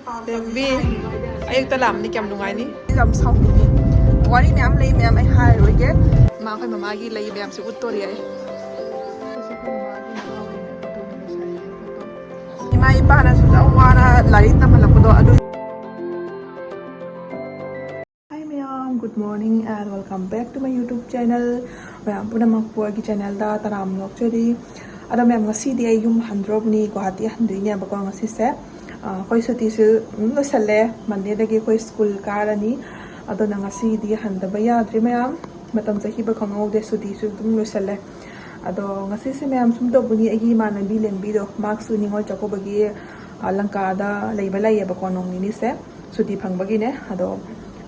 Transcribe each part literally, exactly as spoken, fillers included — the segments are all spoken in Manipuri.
ꯂꯦꯝꯕꯤ, ꯑꯌꯨꯛꯇ ꯂꯥꯛꯑꯝꯅꯤ, ꯀꯌꯥꯝ ꯅꯨꯡꯉꯥꯏꯅꯤ꯫ ꯌꯥꯝ ꯁꯥꯎꯅꯤꯡꯉꯤ꯫ ꯋꯥꯔꯤ ꯃꯌꯥꯝ ꯂꯩ, ꯃꯌꯥꯝ ꯑꯩ ꯍꯥꯏꯔꯔꯣꯏꯒꯦ꯫ ꯃꯥ ꯑꯩꯈꯣꯏ ꯃꯃꯥꯒꯤ ꯂꯩ ꯃꯌꯥꯝꯁꯦ ꯎꯠꯇꯣꯔꯤ ꯑꯩ꯫ ꯏꯃꯥ ꯏꯄꯥꯅꯁꯨ ꯌꯥꯝ ꯋꯥꯅ ꯂꯥꯏꯔꯤꯛ ꯇꯝꯍꯜꯂꯛꯄꯗꯣ ꯑꯗꯨ꯫ Hi ꯃꯌꯥꯝ, good morning and welcome back to my YouTube channel. ꯃꯌꯥꯝ ꯄꯨꯝꯅꯃꯛꯄꯨ ꯑꯩꯒꯤ ꯆꯦꯅꯦꯜꯗ ꯇꯔꯥꯝꯅ ꯑꯣꯛꯆꯔꯤ꯫ ꯑꯗꯣ ꯃꯌꯥꯝ, ꯉꯁꯤꯗꯤ ꯑꯩ ꯌꯨꯝ ꯍꯟꯗ꯭ꯔꯣꯕꯅꯤ, ꯒꯨꯋꯥꯍꯥꯇꯤ ꯍꯟꯗꯣꯏꯅꯦꯕꯀꯣ ꯉꯁꯤꯁꯦ꯫ ꯑꯥ, ꯑꯩꯈꯣꯏ ꯁꯨꯇꯤꯁꯨ ꯑꯗꯨꯝ ꯂꯣꯏꯁꯜꯂꯦ꯫ ꯃꯟꯗꯦꯗꯒꯤ ꯑꯩꯈꯣꯏ ꯁ꯭ꯀꯨꯜ ꯀꯥꯔꯅꯤ꯫ ꯑꯗꯨꯅ ꯉꯁꯤꯗꯤ ꯍꯟꯗꯕ ꯌꯥꯗ꯭ꯔꯦ ꯃꯌꯥꯝ꯫ ꯃꯇꯝ ꯆꯠꯈꯤꯕ ꯈꯪꯍꯧꯗꯦ, ꯁꯨꯇꯤꯁꯨ ꯑꯗꯨꯝ ꯂꯣꯏꯁꯜꯂꯦ꯫ ꯑꯗꯣ ꯉꯁꯤꯁꯦ ꯃꯌꯥꯝ ꯁꯨꯝ ꯇꯧꯕꯅꯤ, ꯑꯩꯒꯤ ꯏꯃꯥꯟꯅꯕꯤ ꯂꯦꯝꯕꯤꯗꯣ, ꯃꯍꯥꯛꯁꯨ ꯅꯤꯉꯣꯜ ꯆꯥꯛꯀꯧꯕꯒꯤ, ꯑ, ꯂꯪꯀꯥꯗ ꯂꯩꯕ ꯂꯩꯌꯦꯕꯀꯣ, ꯅꯣꯡ ꯅꯤꯅꯤꯁꯦ ꯁꯨꯇꯤ ꯐꯪꯕꯒꯤꯅꯦ꯫ ꯑꯗꯣ,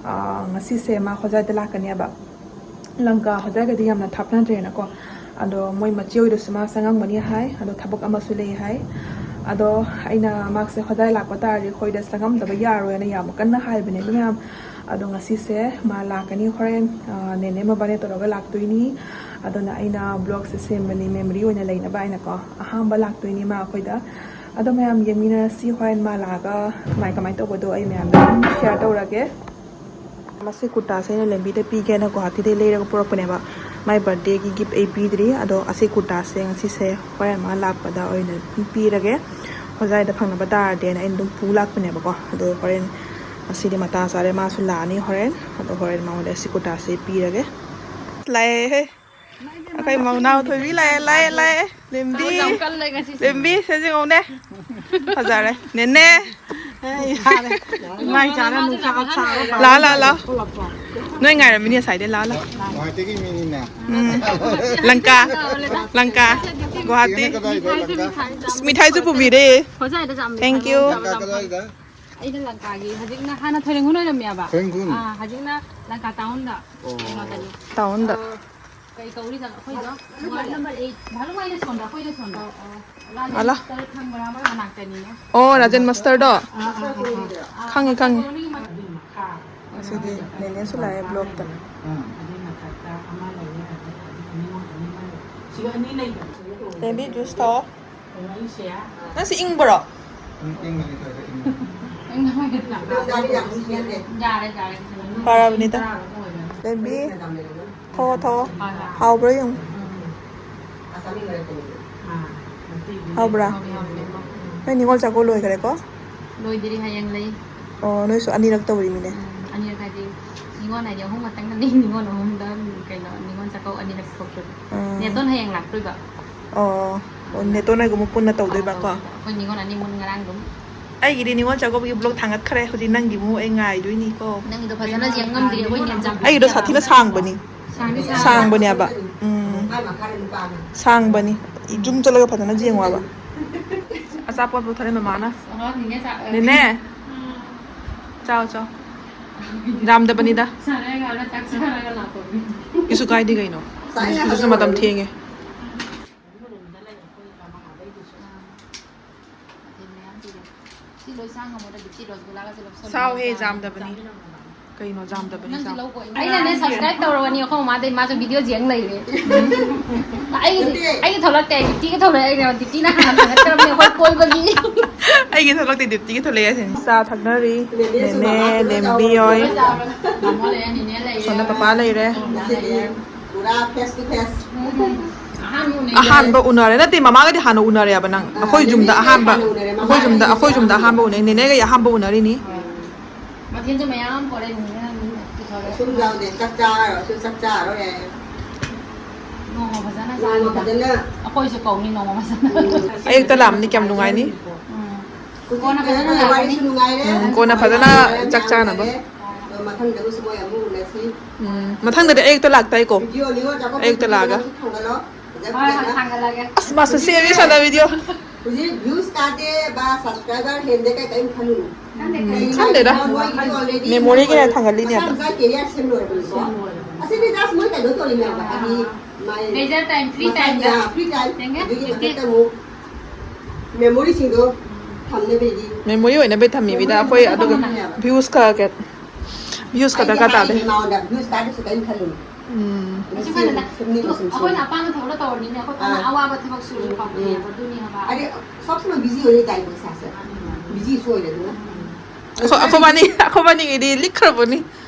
ꯑ, ꯉꯁꯤꯁꯦ ꯃꯥ ꯍꯣꯖꯥꯏꯗ ꯂꯥꯛꯀꯅꯦꯕ꯫ ꯂꯪꯀꯥ ꯍꯣꯖꯥꯏꯒꯗꯤ ꯌꯥꯝꯅ ꯊꯥꯞꯅꯗ꯭ꯔꯦꯅꯀꯣ꯫ ꯑꯗꯣ ꯃꯣꯏ ꯃꯆꯦ ꯍꯣꯏꯗꯁꯨ ꯃꯥ ꯆꯪꯉꯝꯒꯅꯤ ꯍꯥꯏ꯫ ꯑꯗꯣ ꯊꯕꯛ ꯑꯃꯁꯨ ꯂꯩ ꯍꯥꯏ꯫ ꯑꯗꯣ ꯑꯩꯅ ꯃꯥꯁꯦ ꯍꯣꯖꯥꯏ ꯂꯥꯛꯄ ꯇꯥꯔꯗꯤ ꯑꯩꯈꯣꯏꯗ ꯆꯪꯉꯝꯗꯕ ꯌꯥꯔꯣꯏꯅ ꯌꯥꯝ ꯀꯟꯅ ꯍꯥꯏꯕꯅꯦꯕ ꯃꯌꯥꯝ꯫ ꯑꯗꯣ ꯉꯁꯤꯁꯦ ꯃꯥ ꯂꯥꯛꯀꯅꯤ ꯍꯣꯔꯦꯟ, ꯑ, ꯅꯦꯅꯦ ꯃꯕꯥꯅꯤ ꯇꯧꯔꯒ ꯂꯥꯛꯇꯣꯏꯅꯤ꯫ ꯑꯗꯨꯅ ꯑꯩꯅ ꯕ꯭ꯂꯣꯒꯁꯦ ꯁꯦꯝꯕꯅꯤ, ꯃꯦꯃꯣꯔꯤ ꯑꯣꯏꯅ ꯂꯩꯅꯕ ꯍꯥꯏꯅꯀꯣ꯫ ꯑꯍꯥꯟꯕ ꯂꯥꯛꯇꯣꯏꯅꯤ ꯃꯥ ꯑꯩꯈꯣꯏꯗ꯫ ꯑꯗꯣ ꯃꯌꯥꯝ ꯌꯦꯡꯃꯤꯟꯅꯔꯁꯤ ꯍꯣꯔꯦꯟ ꯃꯥ ꯂꯥꯛꯑꯒ ꯀꯃꯥꯏ ꯀꯃꯥꯏ ꯇꯧꯕꯗꯣ ꯑꯩ ꯃꯌꯥꯝꯗ ꯑꯗꯨꯝ ꯁꯤꯌꯔ ꯇꯧꯔꯒꯦ꯫ ꯃꯁꯤ ꯀꯨꯔꯇꯥꯁꯦ ꯑꯩꯅ ꯂꯦꯝꯕꯤꯗ ꯄꯤꯒꯦꯅ ꯒꯨꯋꯥꯍꯥꯇꯤꯗꯩ ꯂꯩꯔꯒ ꯄꯨꯔꯛꯄꯅꯦꯕ꯫ ꯃꯥꯏ ꯕꯥꯔꯗꯦꯒꯤ ꯒꯤꯐ ꯑꯩ ꯄꯤꯗ꯭ꯔꯤ꯫ ꯑꯗꯣ ꯑꯁꯤ ꯀꯨꯔꯇꯥꯁꯦ ꯉꯁꯤꯁꯦ ꯍꯣꯔꯦꯟ ꯃꯥ ꯂꯥꯛꯄꯗ ꯑꯣꯏꯅ ꯑꯗꯨꯝ ꯄꯤꯔꯒꯦ꯫ ꯍꯣꯖꯥꯏꯗ ꯐꯪꯅꯕ ꯇꯥꯔꯗꯤꯅ ꯑꯩꯅ ꯑꯗꯨꯝ ꯄꯨ ꯂꯥꯛꯄꯅꯦꯕꯀꯣ꯫ ꯑꯗꯣ ꯍꯣꯔꯦꯟ ꯉꯁꯤꯗꯤ ꯃꯇꯥ ꯆꯥꯔꯦ, ꯃꯥꯁꯨ ꯂꯥꯛꯑꯅꯤ ꯍꯣꯔꯦꯟ꯫ ꯑꯗꯣ ꯍꯣꯔꯦꯟ ꯃꯉꯣꯟꯗ ꯑꯁꯤ ꯀꯨꯔꯇꯥꯁꯦ ꯄꯤꯔꯒꯦ꯫ ꯂꯥꯛꯑꯦꯍꯦ꯫ ꯑꯩꯈꯣꯏ ꯃꯧꯅꯥꯎ ꯊꯣꯏꯕꯤ ꯂꯥꯛꯑꯦ, ꯂꯥꯛꯑꯦ, ꯂꯥꯛꯑꯦ꯫ ꯂꯦꯝꯕꯤ꯫ ꯌꯥꯝ ꯀꯜꯂꯦ ꯉꯁꯤꯁꯦ꯫ ꯂꯦꯝꯕꯤ, ꯁꯦ ꯌꯦꯡꯉꯧꯅꯦ꯫ ꯐꯖꯔꯦ꯫ ꯅꯦꯅꯦ꯫ ꯑꯦ, ꯌꯥꯔꯦ꯫ ꯃꯥꯏ ꯆꯥꯔ ꯅꯨꯡꯁꯥ ꯈꯛ ꯁꯥꯔꯒ ꯂꯥꯛꯑꯣ, ꯂꯥꯛꯑꯣ, ꯂꯥꯛꯑꯣ꯫ ꯅꯣꯏ ꯉꯥꯏꯔꯝꯃꯤꯅꯦ ꯉꯁꯥꯏꯗꯩ꯫ ꯂꯥꯛꯑꯣ, ꯂꯥꯛꯑꯣ꯫ ꯒꯨꯋꯥꯍꯥꯇꯤꯒꯤ ꯃꯤꯅꯤꯅꯦ꯫ ꯎꯝ꯫ ꯂꯪꯀꯥ꯫ ꯂꯪꯀꯥ꯫ ꯒꯨꯋꯥꯍꯥꯇꯤ꯫ ꯀꯗꯥꯏꯗ ꯂꯪꯀꯥ? ꯑꯁ, ꯃꯤꯊꯥꯏꯁꯨ ꯄꯨꯕꯤꯔꯦ꯫ ꯍꯣꯖꯥꯏꯗ ꯆꯥꯝꯃꯤ꯫ Thank you꯫ ꯂꯪꯀꯥ ꯀꯗꯥꯏꯗ? ꯑꯩꯅ ꯂꯪꯀꯥꯒꯤ ꯍꯧꯖꯤꯛꯅ ꯍꯥꯟꯅ ꯊꯣꯏꯔꯦꯡꯈꯨꯟ ꯑꯣꯏꯔꯝꯃꯦꯕ꯫ ꯊꯣꯏꯔꯦꯡꯈꯨꯟ? ꯑꯥ, ꯍꯧꯖꯤꯛꯅ ꯂꯪꯀꯥ ꯇꯥꯎꯟꯗ꯫ ꯑꯣ꯫ ꯀꯩꯅꯣꯗꯅꯤ꯫ ꯇꯥꯎꯟꯗ꯫ ꯑ, ꯀꯩ ꯀꯧꯔꯤꯗꯅꯣ ꯑꯩꯈꯣꯏꯗꯣ? Ward number eight. ꯚꯥꯅꯨ ꯃꯥꯏꯅ ꯁꯣꯝꯗ, ꯑꯩꯈꯣꯏꯅ ꯁꯣꯝꯗ꯫ ꯑꯣ, ꯑꯣ꯫ ꯔꯥꯖꯦꯟ ꯑꯂꯥ꯫ ꯃꯥꯁꯇꯔ ꯈꯪꯕ꯭ꯔꯥ? ꯃꯣꯏ ꯃꯅꯥꯛꯇꯅꯤꯅꯦ꯫ ꯑꯣ, ꯔꯥꯖꯦꯟ ꯃꯥꯁꯇꯔꯗꯣ? ꯑꯥ, ꯑꯥ, ꯑꯥ, ꯑꯥ꯫ ꯈꯪꯉꯤ, ꯈꯪꯉꯤ꯫ ꯑꯗꯨꯒꯤ ꯃꯈꯥ꯫ ꯑꯁꯤꯗꯤ ꯅꯦꯅꯦꯁꯨ ꯂꯥꯛꯑꯦ ꯕ꯭ꯂꯣꯛꯇ꯫ ꯑꯥ꯫ ꯑꯗꯨꯒꯤ ꯃꯊꯛꯇ ꯑꯃ ꯂꯩꯔꯦ, ꯑꯗꯨꯗꯒꯤ ꯑꯅꯤ, ꯑꯅꯤ ꯑꯃ ꯂꯩ꯫ ꯁꯤꯒ ꯑꯅꯤ ꯂꯩꯕ꯫ ꯅꯦꯕꯤ, ꯖꯨꯁ ꯊꯛꯑꯣ꯫ ꯀꯩꯅꯣ ꯑꯩꯁꯦ꯫ ꯅꯪ ꯁꯤ ꯏꯪꯕ꯭ꯔꯣ? ꯎꯝ, ꯏꯪꯕꯅꯤ, ꯈꯔ ꯈꯔ ꯏꯪꯕꯅꯤ꯫ ꯌꯥꯔꯦ, ꯌꯥꯔꯦ꯫ ꯐꯔꯕꯅꯤꯗ꯫ ꯕꯦꯝꯕꯤ, ꯊꯣꯛꯑꯣ, ꯊꯣꯛꯑꯣ꯫ ꯍꯣꯏ, ꯍꯣꯏ꯫ ꯍꯥꯎꯕ꯭ꯔꯥ ꯌꯦꯡꯉꯨ꯫ ꯎꯝ꯫ ꯍꯥꯎꯕ꯭ꯔꯥ? ꯍꯥꯎꯕ꯭ꯔꯥ? ꯅꯣꯏ ꯅꯤꯉꯣꯜ ꯆꯥꯛꯀꯧ ꯂꯣꯏꯈ꯭ꯔꯦꯀꯣ? ꯂꯣꯏꯗ꯭ꯔꯤ, ꯍꯌꯦꯡ ꯂꯩ꯫ ꯑꯣ, ꯅꯣꯏꯁꯨ ꯑꯅꯤꯔꯛ ꯇꯧꯔꯤꯃꯤꯅꯦ꯫ ꯎꯝ, ꯑꯅꯤꯔꯛ ꯍꯥꯏꯗꯤ ꯅꯤꯉꯣꯜ ꯍꯥꯏꯗꯤ ꯑꯍꯨꯝ ꯈꯛꯇꯪ ꯅꯠꯇꯦ, ꯅꯤꯉꯣꯜ ꯑꯍꯨꯝꯗ ꯀꯩꯅꯣ, ꯅꯤꯉꯣꯜ ꯆꯥꯛꯀꯧ ꯑꯅꯤꯔꯛ ꯊꯣꯛꯇꯣꯏꯕ꯫ ꯎꯝ꯫ ꯅꯦꯇꯣꯟ ꯍꯌꯦꯡ ꯂꯥꯛꯇꯣꯏꯕ꯫ ꯑꯣ꯫ ꯑꯣ, ꯅꯦꯇꯣꯟ ꯍꯣꯏꯒꯨꯝꯕ ꯄꯨꯟꯅ ꯇꯧꯗꯣꯏꯕꯀꯣ? ꯑꯥ, ꯇꯧꯗꯣꯏꯕ꯫ ꯑꯩꯈꯣꯏ ꯅꯤꯉꯣꯜ ꯑꯅꯤ ꯃꯨꯟ ꯉꯔꯥꯡ ꯑꯗꯨꯝ꯫ ꯑꯩꯒꯤꯗꯤ ꯅꯤꯉꯣꯜ ꯆꯥꯛꯀꯧꯕꯒꯤ vlog ꯊꯥꯡꯒꯠꯈ꯭ꯔꯦ꯫ ꯍꯧꯖꯤꯛ ꯅꯪꯒꯤ ꯑꯃꯨꯛ ꯑꯩ ꯉꯥꯏꯗꯣꯏꯅꯤꯀꯣ꯫ ꯅꯪꯒꯤꯗꯣ ꯐꯖꯅ ꯌꯦꯡ ꯉꯝꯗ꯭ꯔꯤ, ꯑꯩꯈꯣꯏ exam ꯑꯩꯒꯤꯗꯣ ꯁꯥꯊꯤꯅ ꯁꯥꯡꯕꯅꯤ꯫ ꯁꯥꯡꯗꯤ ꯁꯥꯡꯉꯦ꯫ ꯁꯥꯡꯕꯅꯦꯕ꯫ ꯎꯝ꯫ ꯁꯥꯡꯕꯅꯤ꯫ ꯌꯨꯝ ꯆꯠꯂꯒ ꯐꯖꯅ ꯌꯦꯡꯉꯣꯕ꯫ ꯑꯆꯥꯄꯣꯠ ꯄꯨꯊꯣꯔꯛꯑꯦ ꯃꯃꯥꯅ꯫ ꯑꯉꯥꯡꯅꯤꯅꯦ ꯆꯥ-, ꯅꯦꯅꯦ꯫ ꯆꯥꯎ, ꯆꯥꯎ꯫ ꯌꯥꯝꯗꯕꯅꯤꯗ꯫ ꯁꯥꯟꯅꯔꯒ ꯆꯥꯛ ꯆꯥꯔꯒ ꯂꯥꯛꯄ ꯃꯤ꯫ ꯀꯩꯁꯨ ꯀꯥꯏꯗꯦ ꯀꯩꯅꯣ꯫ ꯍꯧꯖꯤꯛ, ꯍꯧꯖꯤꯛꯁꯨ ꯃꯇꯝ ꯊꯦꯡꯉꯦ꯫ ꯁꯤ ꯂꯣꯏ ꯆꯥ ꯉꯝꯃꯣꯏꯗ, ꯕꯤꯛꯀꯤ ꯔꯣꯁꯒꯨꯂꯥꯒꯁꯦ ꯂꯧꯁꯜꯂꯣ꯫ ꯆꯥꯎꯍꯦ, ꯌꯥꯝꯗꯕꯅꯤ꯫ ꯀꯩꯅꯣ ꯌꯥꯝꯗꯕꯅꯤ, ꯅꯪꯁꯨ ꯆꯥꯎ꯫ ꯂꯧ ꯀꯣ꯫ ꯑꯩꯅꯅꯦ subscribe ꯇꯧꯔꯕꯅꯤ ꯑꯩꯈꯣꯏ ꯃꯃꯥꯗꯩ, ꯃꯥꯁꯨ video ꯌꯦꯡ ꯂꯩꯔꯦ꯫ ꯑꯩꯒꯤ, ꯅꯠꯇꯦ꯫ ꯑꯩꯒꯤ ꯊꯣꯛꯂꯛꯇꯦ, ꯗꯤꯞꯇꯤꯒꯤ ꯊꯣꯛꯂꯛꯑꯦ꯫ ꯑꯩꯅ ꯗꯤꯞꯇꯤꯅ ꯍꯥꯟꯅ ꯊꯥꯒꯠꯆꯔꯕꯅꯤ ꯑꯩꯈꯣꯏ ꯀꯣꯏꯕꯒꯤ꯫ ꯑꯩꯒꯤ ꯊꯣꯛꯂꯛꯇꯦ, ꯗꯤꯞꯇꯤꯒꯤ ꯊꯣꯛꯂꯛꯑꯦ ꯍꯥꯏꯁꯤꯅꯤ꯫ ꯆꯥ ꯊꯛꯅꯔꯤ꯫ ꯅꯦꯅꯦꯁꯨ ꯅꯦꯅꯦ, ꯃꯃꯥꯁꯨ ꯂꯣꯏ ꯅꯦꯝꯕꯤ ꯆꯥꯎꯔꯕꯅꯤ꯫ ꯍꯣꯏ꯫ ꯂꯣꯏ ꯆꯥꯎꯔꯕꯅꯤ꯫ ꯃꯥꯃꯣ ꯂꯩꯔꯦ, ꯅꯦꯅꯦ ꯂꯩꯔꯦ꯫ ꯁꯣꯝꯗ ꯄꯄꯥ ꯂꯩꯔꯦ꯫ ꯃꯃꯥ ꯂꯩꯔꯦ꯫ ꯄꯨꯔꯥ face to face꯫ ꯎꯝ꯫ ꯑꯍꯥꯟꯕ ꯎꯅꯩ꯫ ꯑꯍꯥꯟꯕ ꯎꯅꯔꯦ꯫ ꯅꯠꯇꯦ, ꯃꯃꯥꯒꯗꯤ ꯍꯥꯟꯅ ꯎꯅꯔꯦꯕ ꯅꯪ꯫ ꯑꯥ, ꯑꯩꯈꯣꯏ ꯌꯨꯝꯗ ꯅꯦꯅꯦꯒꯗꯤ ꯑꯍꯥꯟꯕ, ꯍꯥꯟꯅ ꯎꯅꯔꯦ, ꯑꯩꯈꯣꯏ ꯃꯃꯥꯒꯗꯤ ꯌꯨꯝꯗ, ꯑꯩꯈꯣꯏ ꯌꯨꯝꯗ ꯑꯍꯥꯟꯕ ꯎꯅꯩ꯫ ꯅꯦꯅꯦꯒ ꯑꯍꯥꯟꯕ ꯎꯅꯔꯤꯅꯤ꯫ ꯑꯥ꯫ ꯃꯊꯦꯜꯁꯨ ꯃꯌꯥꯝ ꯄꯣꯔꯛꯑꯦ, ꯅꯦꯅꯦꯅ ꯄꯨꯊꯣꯔꯛꯑꯦ꯫ ꯁꯨꯝ ꯌꯥꯎꯗꯦ, ꯆꯥꯛ ꯆꯥꯔꯁꯨ ꯆꯥꯛ ꯆꯥꯔꯣꯏ ꯍꯥꯏ꯫ ꯅꯣꯡꯃ ꯐꯖꯅ ꯅꯣꯡꯃ ꯆꯥꯁꯤꯗ꯫ ꯐꯖꯅ꯫ ꯑꯩꯈꯣꯏꯁꯨ ꯀꯧꯅꯤ ꯅꯣꯡꯃ ꯐꯖꯅ꯫ ꯎꯝ꯫ ꯑꯌꯨꯛꯇ ꯂꯥꯛꯑꯝꯅꯤ, ꯀꯌꯥꯝ ꯅꯨꯡꯉꯥꯏꯅꯤ꯫ ꯎꯝ꯫ ꯀꯣꯟꯅ ꯐꯖꯅ ꯍꯧꯖꯤꯛ ꯂꯥꯛꯀꯅꯤ꯫ ꯋꯥꯔꯤꯁꯨ ꯅꯨꯡꯉꯥꯏꯔꯦ꯫ ꯎꯝ, ꯀꯣꯟꯅ ꯐꯖꯅ ꯆꯥꯛ ꯆꯥꯅꯕ꯫ ꯑꯗꯣ ꯃꯊꯪꯗꯕꯨꯁꯨ ꯃꯣꯏ ꯑꯃꯨꯛ ꯎꯅꯁꯤ꯫ ꯎꯝ, ꯃꯊꯪꯗꯗꯤ ꯑꯌꯨꯛꯇ ꯂꯥꯛꯇꯥꯏꯀꯣ? Video, ꯅꯤꯉꯣꯜ ꯆꯥꯛꯀꯧꯕ ꯑꯌꯨꯛꯇ video ꯂꯥꯛꯑꯒ꯫ ꯅꯪꯁꯨ ꯊꯥꯡꯒꯠꯂꯣ꯫ ꯐꯖ ꯍꯣꯏ, ꯍꯣꯏ, ꯐꯖꯅ꯫ ꯊꯥꯡꯒꯠꯂꯒꯦ꯫ ꯑꯁ, ꯃꯥꯁꯨ ꯍꯧꯖꯤꯛ ꯁꯦꯝꯃꯤ ꯁꯥꯟꯅ video꯫ ꯍꯧꯖꯤꯛ views ꯀꯥꯗꯦ ꯕꯥ, subscriber ꯍꯦꯟꯗꯦ ꯀꯩ ꯀꯩꯝ ꯈꯜꯂꯨꯅꯨ꯫ ꯈꯪꯗꯦ, ꯎꯝ, ꯀꯩꯁꯨ ꯈꯪꯗꯦꯗ꯫ ꯈꯜꯂꯨꯅꯨ꯫ ꯃꯣꯏꯒꯤꯗꯤ already memory ꯒꯤꯅꯦ ꯊꯥꯡꯒꯠꯂꯤꯅꯦꯕ꯫ ꯃꯁꯥ ꯃꯁꯥ career ꯁꯦꯝ ꯂꯣꯏꯔꯕꯅꯤꯀꯣ꯫ ꯁꯦꯝ ꯂꯣꯏꯔꯕꯅꯤ꯫ ꯑꯁꯤꯗꯤ just ꯃꯣꯏ ꯀꯩꯅꯣ ꯇꯧꯔꯤꯅꯦꯕ, ꯍꯥꯏꯗꯤ ꯃꯥꯏ leisure time, free ꯃꯁꯥꯒꯤ, time ꯗ꯫ ꯑꯥ, free time꯫ ꯌꯦꯡꯒꯦ? ꯑꯗꯨꯒꯤ ꯃꯊꯛꯇ ꯑꯃꯨꯛ memory ꯁꯤꯡꯗꯣ ꯊꯝꯅꯕꯒꯤ꯫ Memory ꯑꯣꯏꯅꯕꯩ ꯊꯝꯃꯤꯕꯤꯗ memory ꯑꯩꯈꯣꯏ, ꯑꯣꯏꯅꯕ ꯑꯗꯨꯒ ꯊꯝꯃꯤꯅꯦꯕ꯫ Views ꯈꯔ ꯀꯩ-, views ꯈꯛꯇ ꯑꯩꯗꯤ ꯀꯥ ꯇꯥꯗꯦ꯫ ꯍꯥꯏꯔꯤꯅꯦ ꯃꯉꯣꯟꯗ, views ꯀꯥꯗ꯭ꯔꯁꯨ ꯀꯔꯤꯝ ꯈꯜꯂꯨꯅꯨ꯫ ꯎꯝ꯫ ꯀꯩꯁꯨ ꯈꯜꯂꯨꯅꯨ꯫ ꯁꯦꯝꯅꯤꯡꯕ ꯁꯨꯝ ꯁꯦꯝꯃꯨ꯫ ꯑꯩꯈꯣꯏꯅ ꯑꯄꯥꯝꯕ ꯊꯕꯛꯇꯣ ꯇꯧꯔꯅꯤꯅ ꯑꯩꯈꯣꯏ ꯐꯅ ꯑꯥ꯫ ꯑꯋꯥꯕ ꯊꯕꯛ ꯁꯨꯔꯁꯨ ꯎꯝ꯫ ꯄꯥꯝꯕꯤꯌꯦꯕ, ꯑꯗꯨꯅꯦ ꯍꯥꯏꯕ꯫ ꯍꯥꯏꯗꯤ ꯁꯣꯞꯁꯤꯃ busy ꯑꯣꯏꯔ ꯇꯥꯏꯀꯣ ꯏꯁꯥꯁꯦ꯫ ꯎꯝ꯫ Busy ꯁꯨ ꯑꯣꯏꯔꯦ ꯑꯗꯨꯅ꯫ ꯎꯝ꯫ ꯑꯩꯈꯣꯏ ꯑꯩꯈꯣꯏꯕꯥꯅꯤ ꯑꯩꯈꯣꯏꯕꯥꯅꯤꯒꯤꯗꯤ ꯂꯤꯛꯈ꯭ꯔꯕꯅꯤ꯫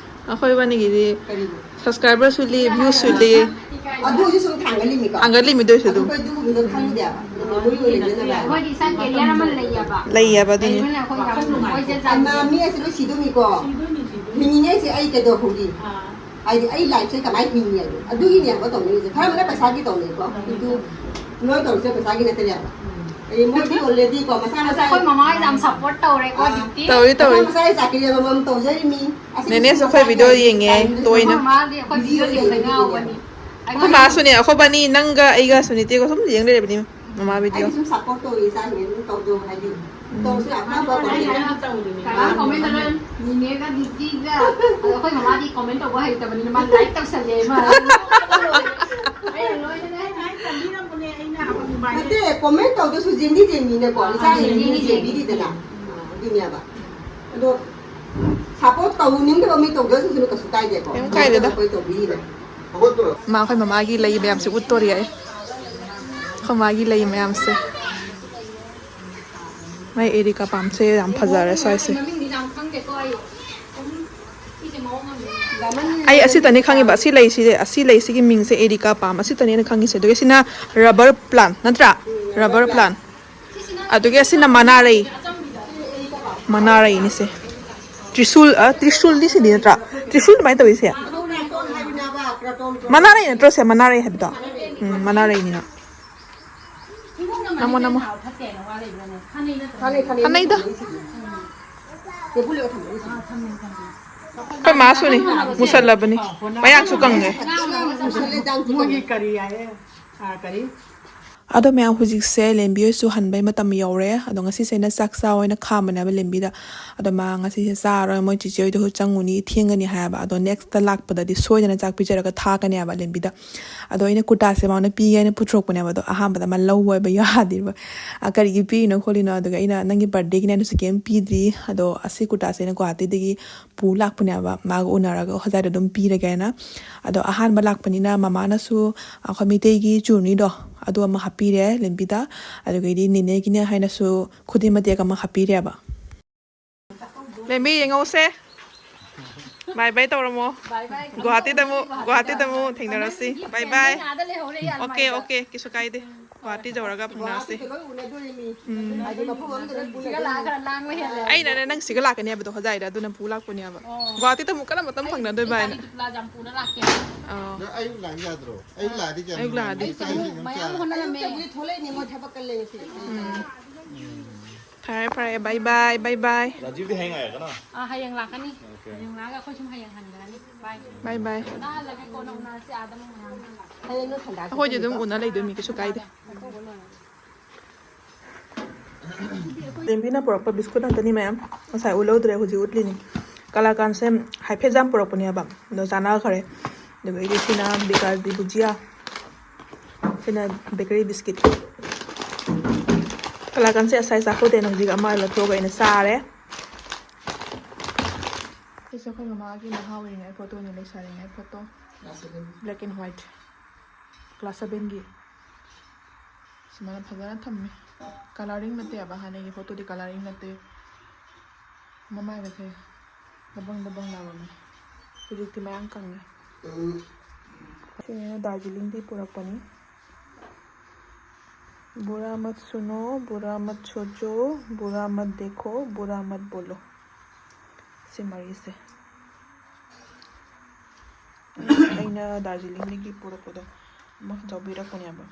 ꯑꯩꯈꯣꯏꯕꯥꯅꯤꯒꯤꯗꯤ ꯀꯔꯤꯕꯨ? Subscriberꯁꯨ ꯂꯤ, viewꯁꯨ ꯂꯤ꯫ ꯑꯗꯨ ꯍꯧꯖꯤꯛ ꯁꯨꯝ ꯊꯥꯡꯒꯠꯂꯤꯃꯤꯀꯣ? ꯊꯥꯡꯒꯠꯂꯤꯃꯤꯗꯣꯏꯁꯨ ꯑꯗꯨꯝ ꯑꯩꯈꯣꯏ ꯑꯗꯨꯒꯨꯝꯕꯗꯣ ꯈꯪꯗꯦꯕ꯫ ꯃꯦꯃꯣꯔꯤ ꯑꯣꯏꯅ ꯂꯩꯖꯅꯕ꯫ ꯑꯩꯈꯣꯏꯗꯤ ꯏꯁꯥ ꯀꯦꯔꯤꯌꯔ ꯑꯃ ꯂꯩꯌꯦꯕ꯫ ꯂꯩꯌꯦꯕ ꯑꯗꯨꯅꯤ꯫ ꯂꯩꯕꯅ ꯑꯩꯈꯣꯏ ꯌꯥꯝ ꯅꯨꯡꯉꯥꯏꯖꯩ꯫ ꯑꯃ ꯃꯤ ꯑꯁꯤ ꯂꯣꯏ ꯁꯤꯗꯣꯏꯅꯤꯀꯣ꯫ ꯍꯤꯡꯉꯤꯉꯩꯁꯦ ꯑꯩ ꯀꯩꯗꯧꯍꯧꯔꯤ? ꯍꯥꯏꯗꯤ ꯑꯩ ꯂꯥꯏꯐꯁꯦ ꯀꯃꯥꯏꯅ ꯍꯤꯡꯉꯤ ꯍꯥꯏꯗꯣ ꯑꯗꯨꯒꯤꯅꯦꯕ ꯇꯧꯅꯤꯡꯉꯤꯁꯦ꯫ ꯈꯔ ꯑꯃꯅ ꯄꯩꯁꯥꯒꯤ ꯇꯧꯅꯤꯀꯣ꯫ ꯑꯗꯨ ꯅꯣꯏ ꯇꯧꯔꯤꯁꯦ ꯄꯩꯁꯥꯒꯤ ꯅꯠꯇꯅꯦꯕ꯫ ꯑꯩ ꯃꯣꯏꯗꯤ already ꯀꯣ ꯃꯁꯥ ꯑꯁ, ꯃꯁꯥ ꯑꯩꯈꯣꯏ ꯃꯃꯥ ꯍꯣꯏ ꯌꯥꯝ ꯁꯞꯄꯣꯔꯠ ꯇꯧꯔꯦꯀꯣ꯫ ꯑꯥ꯫ ꯗꯤꯞꯇꯤ꯫ ꯇꯧꯏ, ꯇꯧꯏ꯫ ꯃꯁꯥ ꯃꯁꯥꯒꯤ ꯆꯥꯀ꯭ꯔꯤ ꯑꯃꯃꯝ ꯇꯧꯖꯔꯤꯃꯤ꯫ ꯑꯁꯤ ꯅꯦꯅꯦꯁꯨ ꯑꯩꯈꯣꯏ ꯃꯁꯥꯒꯤ ꯚꯤꯗꯤꯑꯣ ꯌꯦꯡꯉꯦ ꯇꯥꯏꯝꯗꯨꯗ ꯇꯣꯏꯅ꯫ ꯑꯩꯈꯣꯏ ꯃꯃꯥꯗꯤ ꯑꯩꯈꯣꯏ ꯚꯤꯗꯤꯑꯣ ꯌꯦꯡꯕꯗ ꯉꯥꯎꯕꯅꯤ꯫ ꯑꯩꯈꯣꯏ ꯃꯥꯁꯨꯅꯦ, ꯑꯩꯈꯣꯏꯕꯥꯅꯤ ꯅꯪꯒ ꯑꯩꯒ ꯁꯨꯅꯤꯇꯤꯒ ꯁꯨꯝ ꯌꯦꯡ ꯂꯩꯔꯕꯅꯤ ꯃꯃꯥ ꯚꯤꯗꯤꯑꯣ꯫ ꯑꯩꯗꯤ ꯁꯨꯝ ꯁꯞꯄꯣꯔꯠ ꯇꯧꯋꯦ ꯏꯆꯥꯁꯤꯡꯁꯦ ꯑꯗꯨꯝ ꯇꯧꯖꯧ ꯍꯥꯏꯗꯤ꯫ ꯎꯝ꯫ ꯇꯧꯁꯨ ꯌꯥꯝ ꯑꯍꯥꯟꯕ ꯀꯃꯥꯏꯅ ꯀꯃꯥꯏꯅ ꯇꯧꯔꯤꯅꯤ? ꯀꯃꯥꯏꯅ ꯀꯃꯥꯏꯅ ꯇꯧꯔꯤꯅꯤ? ꯅꯤꯅꯦꯒ ꯗꯤꯞꯇꯤꯒ꯫ ꯑꯗꯣ ꯑꯩꯈꯣꯏ ꯃꯃꯥꯗꯤ ꯀꯃꯦꯟ ꯇꯧꯕ ꯍꯩꯇꯕꯅꯤꯅ ꯃꯥ ꯂꯥꯏꯛ ꯇꯧꯁꯜꯂꯦ ꯃꯥ꯫ ꯑꯩꯅ ꯂꯣꯏꯅꯅꯦ꯫ ꯅꯠꯇꯦ, ꯀꯣꯃꯦꯟ ꯇꯧꯗꯁꯨ ꯖꯦꯟꯗꯤ ꯖꯦꯟꯅꯤꯅꯀꯣ, ꯏꯆꯥ ꯏꯔꯤꯅꯤ ꯖꯦꯟꯕꯤꯔꯤꯗꯅ꯫ ꯑꯗꯨꯅꯦꯕ꯫ ꯑꯗꯣ ꯁꯞꯄꯣꯔꯠ ꯇꯧꯅꯤꯡꯗꯕ ꯃꯤ ꯇꯧꯗ꯭ꯔꯁꯨ ꯀꯩꯁꯨ ꯀꯥꯏꯗꯦꯀꯣ꯫ ꯀꯩꯝ ꯀꯥꯏꯗꯦꯗ꯫ ꯑꯩꯈꯣꯏ ꯇꯧꯕꯤꯔꯤꯅꯦ꯫ ꯃꯥ ꯑꯩꯈꯣꯏ ꯃꯃꯥꯒꯤ ꯂꯩ ꯃꯌꯥꯝꯁꯦ ꯎꯠꯇꯣꯔꯤ ꯑꯩ꯫ ꯑꯩꯈꯣꯏ ꯃꯥꯒꯤ ꯂꯩ ꯃꯌꯥꯝꯁꯦ꯫ ꯃꯥꯏ ꯑꯦꯔꯤꯀꯥ ꯄꯥꯝꯁꯦ ꯌꯥꯝ ꯐꯖꯔꯦ ꯁ꯭ꯋꯥꯏꯁꯦ꯫ ꯑꯩ ꯑꯁꯤꯇꯅꯤ ꯈꯪꯉꯤꯕ, ꯑꯁꯤ ꯂꯩꯁꯤꯗꯤ, ꯑꯁꯤ ꯂꯩꯁꯤꯒꯤ ꯃꯤꯡꯁꯦ ꯑꯦꯔꯤꯀꯥ ꯄꯥꯝ, ꯑꯁꯤꯇꯅꯦꯅ ꯈꯪꯉꯤꯁꯦ꯫ ꯑꯗꯨꯒ ꯁꯤꯅ ꯔꯕꯔ ꯄ꯭ꯂꯥꯟ ꯅꯠꯇ꯭ꯔꯥ? Rubber plan. ꯑꯗꯨꯒ ꯁꯤꯅ ꯃꯅꯥꯔꯩ꯫ ꯃꯅꯥꯔꯩꯅꯤꯁꯦ꯫ ꯇ꯭ꯔꯤꯁꯨꯜ, ꯑ, ꯇ꯭ꯔꯤꯁꯨꯜꯗꯤ ꯁꯤꯗꯤ ꯅꯠꯇ꯭ꯔꯥ? ꯇ꯭ꯔꯤꯁꯨꯜ ꯑꯗꯨꯃꯥꯏꯅ ꯇꯧꯔꯤꯁꯦ꯫ ꯃꯅꯥꯔꯩ ꯅꯠꯇ꯭ꯔꯣ ꯁꯦ? ꯃꯅꯥꯔꯩ ꯍꯥꯏꯕꯗꯣ? ꯎꯝ, ꯃꯅꯥꯔꯩꯅꯤꯅ꯫ ꯅꯃꯣ, ꯅꯃꯣ꯫ ꯈꯥꯅꯩꯗ꯫ ꯑꯩꯈꯣꯏ ꯃꯥꯁꯨꯅꯤ, ꯃꯨꯁꯜꯂꯕꯅꯤ, ꯃꯌꯥꯛꯁꯨ ꯀꯪꯉꯦ꯫ ꯃꯣꯏꯒꯤ ꯀꯔꯤ ꯍꯥꯏꯌꯦ? ꯑꯥ, ꯀꯔꯤ? ꯑꯗꯣ ꯃꯌꯥꯝ, ꯍꯧꯖꯤꯛꯁꯦ ꯂꯦꯝꯕꯤ ꯍꯣꯏꯁꯨ ꯍꯟꯕꯩ ꯃꯇꯝ ꯌꯧꯔꯦ꯫ ꯑꯗꯣ ꯉꯁꯤꯁꯦ ꯑꯩꯅ ꯆꯥꯛ ꯆꯥ ꯑꯣꯏꯅ ꯈꯥꯝꯕꯅꯦꯕ ꯂꯦꯝꯕꯤꯗ꯫ ꯑꯗꯣ ꯃꯥ ꯉꯁꯤꯁꯦ ꯆꯥꯔꯔꯣꯏ, ꯃꯣꯏ ꯆꯤꯆꯦ ꯍꯣꯏꯗꯁꯨ ꯆꯪꯉꯨꯅꯤ, ꯊꯦꯡꯒꯅꯤ ꯍꯥꯏꯌꯦꯕ꯫ ꯑꯗꯣ ꯅꯦꯛꯁꯇ ꯂꯥꯛꯄꯗꯗꯤ ꯁꯣꯏꯗꯅ ꯆꯥꯛ ꯄꯤꯖꯔꯒ ꯊꯥꯒꯅꯦꯕ ꯂꯦꯝꯕꯤꯗ꯫ ꯑꯗꯣ ꯑꯩꯅ ꯀꯨꯔꯇꯥꯁꯦ ꯃꯉꯣꯟꯗ ꯄꯤꯒꯦ ꯍꯥꯏꯅ ꯄꯨꯊꯣꯔꯛꯄꯅꯦꯕ꯫ ꯑꯗꯣ ꯑꯍꯥꯟꯕꯗ ꯃꯥ ꯂꯧꯕ ꯑꯣꯏꯕ ꯌꯥꯗꯦꯕ꯫ "ꯑ, ꯀꯔꯤꯒꯤ ꯄꯤꯔꯤꯅꯣ ꯈꯣꯠꯂꯤꯅꯣ?" ꯑꯗꯨꯒ ꯑꯩꯅ, "ꯅꯪꯒꯤ ꯕꯥꯔꯗꯦꯒꯤꯅꯦ ꯍꯥꯏꯅꯁꯨ ꯀꯩꯝ ꯄꯤꯗ꯭ꯔꯤ꯫ ꯑꯗꯣ ꯑꯁꯤ ꯀꯨꯔꯇꯥꯁꯦ ꯑꯩꯅ ꯒꯨꯋꯥꯍꯥꯇꯤꯗꯒꯤ ꯄꯨ ꯂꯥꯛꯄꯅꯦꯕ, ꯃꯥꯒ ꯎꯅꯔꯒ ꯍꯣꯖꯥꯏꯗ ꯑꯗꯨꯝ ꯄꯤꯔꯒꯦꯅ"꯫ ꯑꯗꯣ ꯑꯍꯥꯟꯕ ꯂꯥꯛꯄꯅꯤꯅ ꯃꯃꯥꯅꯁꯨ ꯑꯩꯈꯣꯏ ꯃꯩꯇꯩꯒꯤ ꯆꯨꯔꯅꯤꯗꯣ ꯑꯗꯨ ꯑꯃ ꯍꯥꯞꯄꯤꯔꯦ ꯂꯦꯝꯕꯤꯗ꯫ ꯑꯗꯨꯗꯒꯤꯗꯤ ꯅꯦꯅꯦꯒꯤꯅꯦ ꯍꯥꯏꯅꯁꯨ ꯈꯨꯗꯩ ꯃꯇꯦꯛ ꯑꯃ ꯍꯥꯞꯄꯤꯔꯦꯕ꯫ ꯂꯦꯝꯕꯤ, ꯌꯦꯡꯍꯧꯁꯦ꯫ ꯕꯥꯏ ꯕꯥꯏ ꯇꯧꯔꯝꯃꯣ꯫ ꯕꯥꯏ ꯕꯥꯏ꯫ ꯒꯨꯋꯥꯍꯥꯇꯤꯗ ꯑꯃꯨꯛ, ꯒꯨꯋꯥꯍꯥꯇꯤꯗ ꯑꯃꯨꯛ ꯊꯦꯡꯅꯔꯁꯤ꯫ ꯕꯥꯏ ꯕꯥꯏ꯫ ꯑꯥꯗ ꯂꯩꯍꯧꯔꯦ, ꯌꯥꯔꯦ, ꯑꯣꯀꯦ, ꯃꯥꯏꯗ꯫ ꯑꯣꯀꯦ, ꯀꯩꯁꯨ ꯀꯥꯏꯗꯦ꯫ ꯒꯨꯋꯥꯍꯥꯇꯤ ꯌꯧꯔꯒ ꯐꯪꯅꯔꯁꯤ꯫ ꯂꯣꯏ ꯎꯅꯗꯣꯔꯤꯃꯤ꯫ ꯎꯝ꯫ ꯍꯥꯏꯗꯤ ꯃꯐꯝ ꯑꯃꯗ ꯂꯣꯏ ꯁꯤꯒ ꯂꯥꯛꯑꯒ ꯈꯔ ꯂꯥꯡꯕ ꯍꯦꯜꯂꯦ꯫ ꯑꯩꯅꯅꯦ ꯅꯪ ꯁꯤꯒ ꯂꯥꯛꯀꯅꯤ ꯍꯥꯏꯕꯗꯣ ꯍꯣꯖꯥꯏꯗ, ꯑꯗꯨꯅ ꯄꯨ ꯂꯥꯛꯄꯅꯦꯕ꯫ ꯑꯣ꯫ ꯒꯨꯋꯥꯍꯥꯇꯤꯗ ꯑꯃꯨꯛ ꯀꯔꯝꯕ ꯃꯇꯝ ꯑꯩ ꯐꯪꯅꯗꯣꯏꯕ ꯍꯥꯏꯅ꯫ ꯒꯥꯔꯤꯗꯨ ꯄꯨꯂꯥ ꯌꯥꯝ ꯄꯨꯅ ꯂꯥꯛꯀꯦ꯫ ꯑꯥ꯫ ꯅꯪ ꯑꯌꯨꯛ ꯂꯥꯛ ꯌꯥꯗ꯭ꯔꯣ? ꯑꯌꯨꯛ ꯂꯥꯛꯑꯗꯤ ꯀꯌꯥꯝ ꯑꯌꯨꯛ ꯂꯥꯛꯑꯗꯤ꯫ ꯅꯨꯡꯉꯥꯏꯅꯤ꯫ ꯑꯩꯁꯨ ꯃꯌꯥꯝ ꯍꯣꯠꯅꯔꯝꯃꯦ꯫ ꯑꯌꯨꯛꯇꯕꯨꯗꯤ ꯊꯣꯛꯂꯛꯏꯅꯦ, ꯃꯣꯏ ꯊꯕꯛ ꯀꯜꯂꯦ ꯉꯁꯤ꯫ ꯎꯝ꯫ ꯐꯔꯦ, ꯐꯔꯦ, ꯕꯥꯏ ꯕꯥꯏ, ꯕꯥꯏ ꯕꯥꯏ꯫ ꯔꯥꯖꯤꯕꯗꯤ ꯍꯌꯦꯡ ꯉꯥꯏꯔꯛꯀꯅꯣ? ꯑꯥ, ꯍꯌꯦꯡ ꯂꯥꯛꯀꯅꯤ꯫ ꯑꯣꯀꯦ꯫ ꯍꯌꯦꯡ ꯂꯥꯛꯑꯒ ꯑꯩꯈꯣꯏ ꯁꯨꯝ ꯍꯌꯦꯡ ꯍꯟꯈ꯭ꯔꯅꯤ꯫ ꯕꯥꯏ꯫ ꯕꯥꯏ ꯕꯥꯏ꯫ ꯇꯥꯍꯜꯂꯒꯦ, ꯀꯣꯟꯅ ꯎꯅꯔꯁꯤ ꯑꯥꯗ ꯑꯃꯨꯛ ꯃꯌꯥꯝ꯫ ꯍꯌꯦꯡ ꯅꯣꯏ ꯁꯟꯗꯥ ꯑꯩꯈꯣꯏꯗꯤ ꯑꯗꯨꯝ ꯆꯠꯀꯅꯤꯀꯣ? ꯎꯅ ꯂꯩꯗꯣꯏꯅꯤ, ꯀꯩꯁꯨ ꯀꯥꯏꯗꯦ꯫ ꯑꯇꯧꯕ ꯂꯣꯏꯔꯦ꯫ ꯂꯦꯝꯕꯤꯅ ꯄꯨꯔꯛꯄ ꯕꯤꯁꯀꯨꯠ ꯉꯥꯛꯇꯅꯤ ꯃꯌꯥꯝ꯫ ꯉꯁꯥꯏ ꯎꯠꯍꯧꯗ꯭ꯔꯦ, ꯍꯧꯖꯤꯛ ꯎꯠꯂꯤꯅꯤ꯫ ꯀꯂꯥꯀꯥꯟꯁꯦ ꯍꯥꯏꯐꯦꯠ ꯌꯥꯝ ꯄꯨꯔꯛꯄꯅꯦꯕ, ꯑꯗꯣ ꯆꯥꯟꯅꯈ꯭ꯔꯦ꯫ ꯑꯗꯨꯒ ꯑꯩꯒꯤꯁꯤꯅ ꯕꯤꯀꯥꯁꯒꯤ ꯕꯨꯖꯤꯌꯥ꯫ ꯁꯤꯅ ꯕꯦꯀꯔꯤ ꯕꯤꯁꯀꯤꯠ꯫ ꯀꯂꯥꯀꯥꯟꯁꯦ ꯉꯁꯥꯏ ꯆꯥꯛꯈꯨꯝꯗꯩꯅ ꯍꯧꯖꯤꯛ ꯑꯃ ꯂꯧꯊꯣꯛꯑꯒ ꯑꯩꯅ ꯆꯥꯔꯦ꯫ ꯁꯤꯁꯦ ꯑꯩꯈꯣꯏ ꯃꯃꯥꯒꯤ ꯅꯍꯥ ꯑꯣꯏꯔꯤꯉꯩ ꯐꯣꯇꯣꯅꯦ, ꯂꯩꯁꯥꯔꯤꯉꯩ photo. Class seven꯫ Black and white꯫ Class sevenꯒꯤ꯫ ꯁꯨꯃꯥꯏꯅ ꯐꯖꯅ ꯊꯝꯃꯤ꯫ Colouring ꯅꯠꯇꯦꯕ, ꯍꯥꯟꯅꯒꯤ ꯐꯣꯇꯣꯗꯤ colouring ꯅꯠꯇꯦ꯫ ꯃꯃꯥꯏꯒꯁꯦ ꯗꯕꯪ ꯗꯕꯪ ꯂꯥꯎꯔꯝꯃꯦ꯫ ꯍꯧꯖꯤꯛꯇꯤ ꯃꯌꯥꯝ ꯀꯪꯉꯦ꯫ ꯁꯤꯅ ꯗꯥꯔꯖꯤꯂꯤꯡꯗꯤ ꯄꯨꯔꯛꯄꯅꯤ꯫ ꯕꯨꯔꯥ ꯃꯠ ꯁꯨꯅꯣ, ꯕꯨꯔꯥ ꯃꯠ ꯁꯣꯆꯣ, ꯕꯨꯔꯥ ꯃꯠ ꯗꯦꯈꯣ, ꯕꯨꯔꯥ ꯃꯠ ꯕꯣꯂꯣ꯫ ꯁꯤ ꯃꯔꯤꯁꯦ꯫ ꯑꯩꯅ ꯗꯥꯔꯖꯤꯂꯤꯡꯗꯒꯤ ꯄꯨꯔꯛꯄꯗꯣ ꯑꯃ ꯌꯥꯎꯕꯤꯔꯛꯄꯅꯦꯕ꯫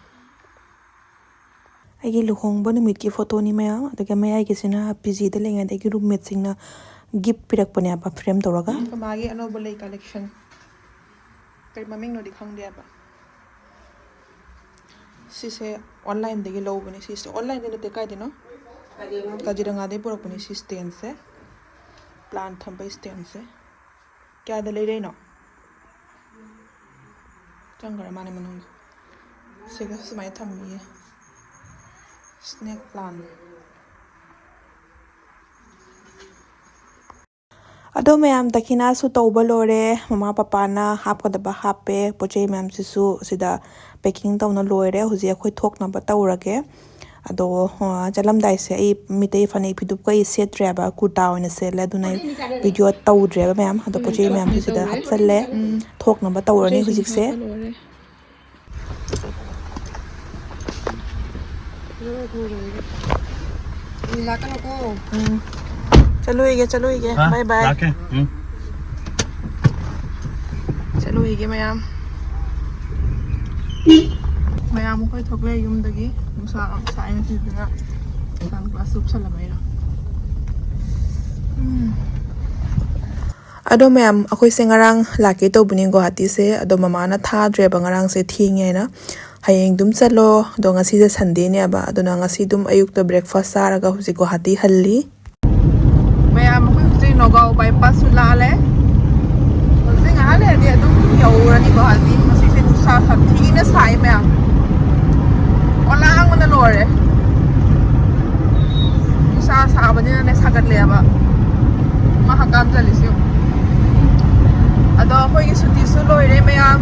ꯑꯩꯒꯤ ꯂꯨꯍꯣꯡꯕ ꯅꯨꯃꯤꯠꯀꯤ ꯐꯣꯇꯣꯅꯤ ꯃꯌꯥꯝ, ꯑꯗꯨꯒ ꯃꯌꯥꯏꯒꯤꯁꯤꯅ ꯄꯤ ꯖꯤꯗ ꯂꯩꯉꯩꯗ ꯑꯩꯒꯤ ꯔꯨꯝꯃꯦꯠꯁꯤꯡꯅ ꯒꯤꯐ ꯄꯤꯔꯛꯄꯅꯦꯕ, ꯐ꯭ꯔꯦꯝ ꯇꯧꯔꯒ꯫ ꯑꯩꯈꯣꯏ ꯃꯥꯒꯤ ꯑꯅꯧꯕ ꯂꯩ ꯀꯂꯦꯛꯁꯟ꯫ ꯀꯔꯤ ꯃꯃꯤꯡꯅꯣꯗꯤ ꯈꯪꯗꯦꯕ꯫ ꯁꯤꯁꯦ ꯑꯣꯟꯂꯥꯏꯟꯗꯒꯤ ꯂꯧꯕꯅꯦ꯫ ꯁꯤꯁꯦ ꯑꯣꯟꯂꯥꯏꯟꯗ ꯅꯠꯇꯦ, ꯀꯥꯏꯗꯅꯣ? ꯀꯥꯖꯤꯔꯪꯒꯥꯗꯒꯤ ꯄꯨꯔꯛꯄꯅꯦ ꯁꯤ ꯁ꯭ꯇꯦꯟꯁꯦ꯫ ꯄ꯭ꯂꯥꯟ ꯊꯝꯕ ꯁ꯭ꯇꯦꯟꯁꯦ꯫ ꯀꯌꯥꯗ ꯂꯩꯔꯛꯏꯅꯣ? ꯆꯪꯈ꯭ꯔ ꯃꯥꯅꯦ ꯃꯅꯨꯡꯗ꯫ ꯁꯤꯒ ꯁꯨꯃꯥꯏꯅ ꯊꯝꯃꯤꯌꯦ꯫ Snack plan. ꯑꯗꯣ ꯃꯌꯥꯝ, ꯗꯈꯤꯅꯥꯁꯨ ꯇꯧꯕ ꯂꯣꯏꯔꯦ, ꯃꯃꯥ ꯄꯄꯥꯅ ꯍꯥꯞꯀꯗꯕ ꯍꯥꯞꯄꯦ, ꯄꯣꯠ ꯆꯩ ꯃꯌꯥꯝꯁꯤꯁꯨ ꯁꯤꯗ packing ꯇꯧꯅ ꯂꯣꯏꯔꯦ꯫ ꯍꯧꯖꯤꯛ ꯑꯩꯈꯣꯏ ꯊꯣꯛꯅꯕ ꯇꯧꯔꯒꯦ꯫ ꯑꯗꯣ ꯑ, ꯆꯠꯂꯝꯗꯥꯏꯁꯦ ꯑꯩ ꯃꯤꯇꯩ ꯐꯅꯦꯛ ꯐꯤꯗꯨꯞꯀ ꯑꯩ ꯁꯦꯠꯇ꯭ꯔꯦꯕ, ꯀꯨꯔꯇꯥ ꯑꯣꯏꯅ ꯁꯦꯠꯂꯦ꯫ ꯑꯗꯨꯅ ꯑꯩ ꯚꯤꯗꯤꯑꯣ ꯇꯧꯗ꯭ꯔꯦꯕ ꯃꯌꯥꯝ꯫ ꯑꯗꯣ ꯄꯣꯠ ꯆꯩ ꯃꯌꯥꯝꯁꯦ ꯁꯤꯗ ꯍꯥꯞꯆꯜꯂꯦ꯫ ꯎꯝ꯫ ꯊꯣꯛꯅꯕ ꯇꯧꯔꯅꯤ ꯍꯧꯖꯤꯛꯁꯦ꯫ ꯎꯝ꯫ ꯆꯠꯂꯨꯏꯒꯦ, ꯆꯠꯂꯨꯏꯒꯦ꯫ ꯍꯥ? ꯕꯥꯏ ꯕꯥꯏ꯫ ꯂꯥꯛꯀꯦ꯫ ꯎꯝ꯫ ꯆꯠꯂꯨꯏꯒꯦ ꯃꯌꯥꯝ꯫ ꯃꯌꯥꯝ ꯑꯩꯈꯣꯏ ꯊꯣꯛꯂꯛꯑꯦ ꯌꯨꯝꯗꯒꯤ꯫ ꯅꯨꯡꯁꯥ ꯌꯥꯝ ꯁꯥꯏ ꯉꯁꯤꯗꯨꯅ꯫ ꯁꯟ ꯒ꯭ꯂꯥꯁ ꯎꯞꯁꯜꯂꯕ ꯑꯩꯅ꯫ ꯎꯝ꯫ ꯑꯗꯣ ꯃꯌꯥꯝ, ꯑꯩꯈꯣꯏꯁꯦ ꯉꯔꯥꯡ ꯂꯥꯛꯀꯦ ꯇꯧꯕꯅꯤ ꯒꯨꯋꯥꯍꯥꯇꯤꯁꯦ, ꯑꯗꯣ ꯃꯃꯥꯅ ꯊꯥꯗ꯭ꯔꯦꯕ, ꯉꯔꯥꯡꯁꯦ ꯊꯦꯡꯉꯦ ꯍꯥꯏꯅ꯫ ꯍꯌꯦꯡ ꯑꯗꯨꯝ ꯆꯠꯂꯣ, ꯑꯗꯣ ꯉꯁꯤꯁꯦ ꯁꯟꯗꯦꯅꯦꯕ, ꯑꯗꯨꯅ ꯉꯁꯤ ꯑꯗꯨꯝ ꯑꯌꯨꯛꯇ ꯕ꯭ꯔꯦꯛꯐꯥꯁ ꯆꯥꯔꯒ ꯍꯧꯖꯤꯛ ꯒꯨꯋꯥꯍꯥꯇꯤ ꯍꯜꯂꯤ꯫ ꯃꯌꯥꯝ, ꯑꯩꯈꯣꯏ ꯍꯧꯖꯤꯛ ꯅꯣꯒꯥꯎ ꯕꯥꯏꯄꯥꯁꯁꯨ ꯂꯥꯜꯂꯦ꯫ ꯍꯧꯖꯤꯛ ꯉꯥꯏꯍꯥꯛ ꯂꯩꯔꯗꯤ ꯑꯗꯨꯝ ꯌꯧꯔꯅꯤ ꯒꯨꯋꯥꯍꯥꯇꯤ꯫ ꯉꯁꯤꯁꯦ ꯅꯨꯡꯁꯥ ꯁꯥꯊꯤꯅ ꯁꯥꯏ ꯃꯌꯥꯝ, ꯑꯣꯂꯥꯡꯕꯅ ꯂꯣꯏꯔꯦ꯫ ꯅꯨꯡꯁꯥ ꯁꯥꯕꯅꯤꯅꯅꯦ ꯁꯥꯒꯠꯂꯦꯕ꯫ ꯃꯥ ꯍꯛꯀꯥꯝ ꯆꯜꯂꯤꯁꯦ ꯌꯦꯡꯉꯨ꯫ ꯑꯗꯣ ꯑꯩꯈꯣꯏꯒꯤ ꯁꯨꯇꯤꯁꯨ ꯂꯣꯏꯔꯦ ꯃꯌꯥꯝ꯫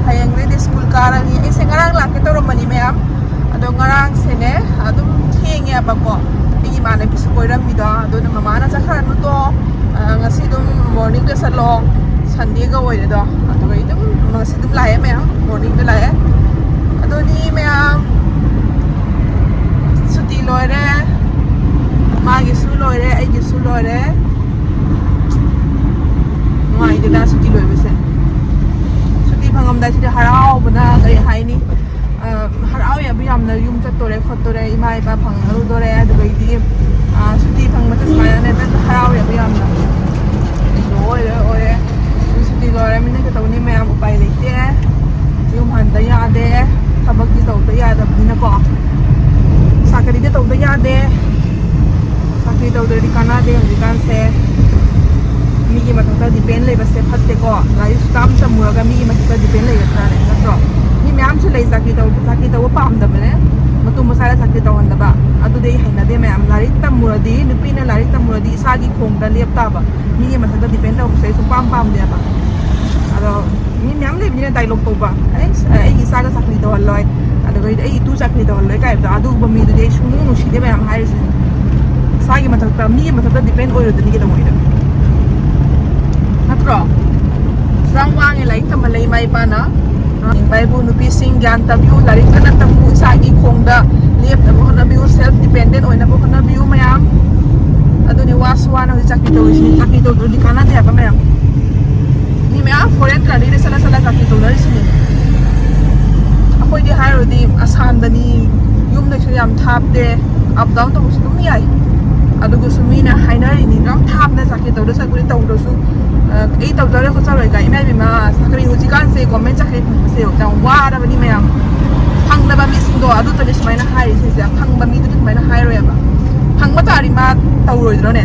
ꯍꯌꯦꯡꯗꯩꯗꯤ ꯁ꯭ꯀꯨꯜ ꯀꯥꯔꯅꯤ꯫ ꯑꯩꯁꯦ ꯉꯔꯥꯡ ꯂꯥꯛꯀꯦ ꯇꯧꯔꯝꯕꯅꯤ ꯃꯌꯥꯝ, ꯑꯗꯣ ꯉꯔꯥꯡꯁꯦꯅꯦ ꯑꯗꯨꯝ ꯊꯦꯡꯉꯦꯕꯀꯣ꯫ ꯑꯩꯒꯤ ꯏꯃꯥꯟꯅꯕꯤꯁꯨ ꯀꯣꯏꯔꯝꯃꯤꯗꯣ, ꯑꯗꯨꯅ ꯃꯃꯥꯅ "ꯆꯠꯈ꯭ꯔꯅꯨꯗꯣ, ꯑ, ꯉꯁꯤ ꯑꯗꯨꯝ ꯃꯣꯔꯅꯤꯡꯗ ꯆꯠꯂꯣ, ꯁꯟꯗꯦꯒ ꯑꯣꯏꯔꯦꯗꯣ"꯫ ꯑꯗꯨꯒ ꯑꯩ ꯑꯗꯨꯝ ꯉꯁꯤ ꯑꯗꯨꯝ ꯂꯥꯛꯑꯦ ꯃꯌꯥꯝ, ꯃꯣꯔꯅꯤꯡꯗ ꯂꯥꯛꯑꯦ꯫ ꯑꯗꯨꯅꯤ ꯃꯌꯥꯝ, ꯁꯨꯇꯤ ꯂꯣꯏꯔꯦ, ꯃꯥꯒꯤꯁꯨ ꯂꯣꯏꯔꯦ, ꯑꯩꯒꯤꯁꯨ ꯂꯣꯏꯔꯦ꯫ ꯅꯨꯡꯉꯥꯏꯇꯦꯗ ꯁꯨꯇꯤ ꯂꯣꯏꯕꯁꯦ꯫ ꯁꯨꯇꯤ ꯐꯪꯉꯝꯗꯥꯏꯁꯤꯗꯤ ꯍꯔꯥꯎꯕꯅ ꯀꯔꯤ ꯍꯥꯏꯅꯤ? ꯑ, ꯍꯔꯥꯎꯋꯦꯕ ꯌꯥꯝꯅ, ꯌꯨꯝ ꯆꯠꯇꯣꯔꯦ ꯈꯣꯠꯇꯣꯔꯦ, ꯏꯃꯥ ꯏꯄꯥ ꯐꯪꯉꯔꯨꯗꯣꯔꯦ꯫ ꯑꯗꯨꯗꯩꯗꯤ, ꯑ, ꯁꯨꯇꯤ ꯐꯪꯕꯁꯦ ꯁꯨꯃꯥꯏꯅꯅꯦ ꯇꯟ ꯍꯔꯥꯎꯋꯦꯕ ꯌꯥꯝꯅ꯫ ꯂꯣꯏꯔꯦ, ꯂꯣꯏꯔꯦ꯫ ꯁꯨꯇꯤ ꯂꯣꯏꯔꯃꯤꯅ ꯀꯩꯗꯧꯅꯤ ꯃꯌꯥꯝ, ꯎꯄꯥꯏ ꯂꯩꯇꯦ꯫ ꯌꯨꯝ ꯍꯟꯗ ꯌꯥꯗꯦ꯫ ꯊꯕꯛꯇꯤ ꯇꯧꯗ ꯌꯥꯗꯕꯅꯤꯅꯀꯣ꯫ ꯁꯥꯀꯔꯤꯗꯤ ꯇꯧꯗ ꯌꯥꯗꯦ꯫ ꯁꯥꯀꯔꯤ ꯇꯧꯗ꯭ꯔꯗꯤ ꯀꯥꯟꯅꯗꯦ ꯍꯧꯖꯤꯛꯀꯥꯟꯁꯦ꯫ ꯃꯤꯒꯤ ꯃꯊꯛꯇ ꯗꯤꯄꯦꯟ ꯂꯩꯕꯁꯦ ꯐꯠꯇꯦꯀꯣ꯫ ꯂꯥꯏꯔꯤꯛꯁꯨ ꯇꯝ ꯇꯝꯃꯨꯔꯒ ꯃꯤꯒꯤ ꯃꯊꯛꯇ ꯗꯤꯄꯦꯟ ꯂꯩꯒꯗ꯭ꯔꯥꯅꯦ, ꯅꯠꯇ꯭ꯔꯣ? ꯃꯤ ꯃꯌꯥꯝꯁꯨ ꯂꯩ ꯆꯥꯀ꯭ꯔꯤ ꯇꯧ-, ꯆꯥꯀ꯭ꯔꯤ ꯇꯧꯕ ꯄꯥꯝꯗꯕꯅꯦ꯫ ꯃꯇꯨ ꯃꯆꯥꯗ ꯆꯥꯀ꯭ꯔꯤ ꯇꯧꯍꯟꯗꯕ꯫ ꯑꯗꯨꯗꯤ ꯑꯩ ꯍꯩꯅꯗꯦ ꯃꯌꯥꯝ꯫ ꯂꯥꯏꯔꯤꯛ ꯇꯝꯃꯨꯔꯗꯤ, ꯅꯨꯄꯤꯅ ꯂꯥꯏꯔꯤꯛ ꯇꯝꯃꯨꯔꯗꯤ ꯏꯁꯥꯒꯤ ꯈꯣꯡꯗ ꯂꯦꯞ ꯇꯥꯕ꯫ ꯃꯤꯒꯤ ꯃꯊꯛꯇ ꯗꯤꯄꯦꯟ ꯇꯧꯕꯁꯦ ꯑꯩ ꯁꯨꯡꯄꯥꯝ ꯄꯥꯝꯗꯦꯕ꯫ ꯑꯗꯣ ꯃꯤ ꯃꯌꯥꯝ ꯂꯩꯕꯅꯤꯅ ꯗꯥꯏꯂꯣꯛ ꯇꯧꯕ, "ꯑꯩ ꯑꯩꯒꯤ ꯏꯆꯥꯒ ꯆꯥꯛꯀ꯭ꯔꯤ ꯇꯧꯍꯜꯂꯣꯏ, ꯑꯗꯨꯒ ꯑꯩ ꯏꯇꯨ ꯆꯥꯛꯀ꯭ꯔꯤ ꯇꯧꯍꯜꯂꯣꯏ" ꯀꯥꯏꯕꯗꯣ, ꯑꯗꯨꯒꯨꯝꯕ ꯃꯤꯗꯨꯗꯤ ꯑꯩ ꯁꯨꯡꯅꯨꯡ ꯅꯨꯡꯁꯤꯗꯦ꯫ ꯃꯌꯥꯝ ꯍꯥꯏꯔꯤꯁꯤꯅꯤ, ꯏꯁꯥꯒꯤ ꯃꯊꯛꯇ, ꯃꯤꯒꯤ ꯃꯊꯛꯇ ꯗꯤꯄꯦꯟ ꯑꯣꯏꯔꯣꯏꯗꯅꯤ ꯀꯩꯗꯧꯉꯩꯗ, ꯅꯠꯇ꯭ꯔꯣ? ꯌꯥꯝ ꯋꯥꯡꯉꯦ ꯂꯥꯏꯔꯤꯛ ꯇꯝꯍꯜꯂꯦ ꯏꯃꯥ ꯏꯄꯥꯅ꯫ ꯅꯤꯡꯕ ꯍꯥꯏꯕꯨ ꯅꯨꯄꯤꯁꯤꯡ ꯒ꯭ꯌꯥꯟ ꯇꯥꯕꯤꯌꯨ, ꯂꯥꯏꯔꯤꯛ ꯀꯟꯅ ꯇꯝꯃꯨ, ꯏꯁꯥꯒꯤ ꯈꯣꯡꯗ ꯂꯦꯞꯅꯕ ꯍꯣꯠꯅꯕꯤꯌꯨ, ꯁꯦꯜꯐ ꯗꯤꯄꯦꯟꯗꯦꯟ ꯑꯣꯏꯅꯕ ꯍꯣꯠꯅꯕꯤꯌꯨ ꯃꯌꯥꯝ꯫ ꯑꯗꯨꯅꯤ ꯋꯥꯁꯨ ꯋꯥꯅ ꯍꯧꯖꯤꯛ ꯆꯥꯛꯀ꯭ꯔꯤ ꯇꯧꯔꯤꯁꯤꯅꯤ, ꯆꯥꯛꯀ꯭ꯔꯤ ꯇꯧꯗ꯭ꯔꯗꯤ ꯀꯥꯟꯅꯗꯦ ꯍꯥꯏꯕ ꯃꯌꯥꯝ꯫ ꯃꯤ ꯃꯌꯥꯝ ꯐꯣꯔꯦꯟ ꯀꯟꯇ꯭ꯔꯤꯗ ꯆꯠꯂ ꯆꯠꯂ ꯆꯥꯛꯀ꯭ꯔꯤ ꯇꯧꯅꯔꯤꯁꯤꯅꯤ꯫ ꯑꯩꯈꯣꯏꯗꯤ ꯍꯥꯏꯔꯨꯔꯗꯤ ꯑꯁꯥꯝꯗꯅꯤ, ꯌꯨꯝꯗꯩꯁꯨ ꯌꯥꯝ ꯊꯥꯞꯇꯦ, ꯑꯞ ꯗꯥꯎꯟ ꯇꯧꯕꯁꯨ ꯑꯗꯨꯝ ꯌꯥꯏ꯫ ꯑꯗꯨꯒꯁꯨ ꯃꯤꯅ ꯍꯥꯏꯅꯔꯤꯅꯤ, ꯌꯥꯝ ꯊꯥꯞꯅ ꯆꯥꯛꯀ꯭ꯔꯤ ꯇꯧꯗ ꯆꯠꯄꯗꯤ ꯇꯧꯗ꯭ꯔꯁꯨ, ꯑ, ꯑꯩ ꯇꯧꯖꯔꯣꯏ ꯈꯣꯠꯆꯔꯣꯏ ꯀꯥꯏ꯫ ꯏꯃꯥ ꯏꯕꯦꯝꯃ, ꯆꯥꯛꯀ꯭ꯔꯤ ꯍꯧꯖꯤꯛꯀꯥꯟꯁꯦ ꯒꯣꯔꯃꯦꯟ ꯆꯥꯛꯀ꯭ꯔꯤ ꯐꯪꯕꯁꯦ ꯌꯥꯝ ꯋꯥꯔꯕꯅꯤ ꯃꯌꯥꯝ꯫ ꯐꯪꯗꯕ ꯃꯤꯁꯤꯡꯗꯣ ꯑꯗꯨꯇꯅꯤ ꯁꯨꯃꯥꯏꯅ ꯍꯥꯏꯔꯤꯁꯤꯡꯁꯦ, ꯐꯪꯕ ꯃꯤꯗꯨꯗꯤ ꯁꯨꯃꯥꯏꯅ ꯍꯥꯏꯔꯣꯏꯕ꯫ ꯐꯪꯕ ꯇꯥꯔꯗꯤ ꯃꯥ ꯇꯧꯔꯣꯏꯗ꯭ꯔꯣꯅꯦ?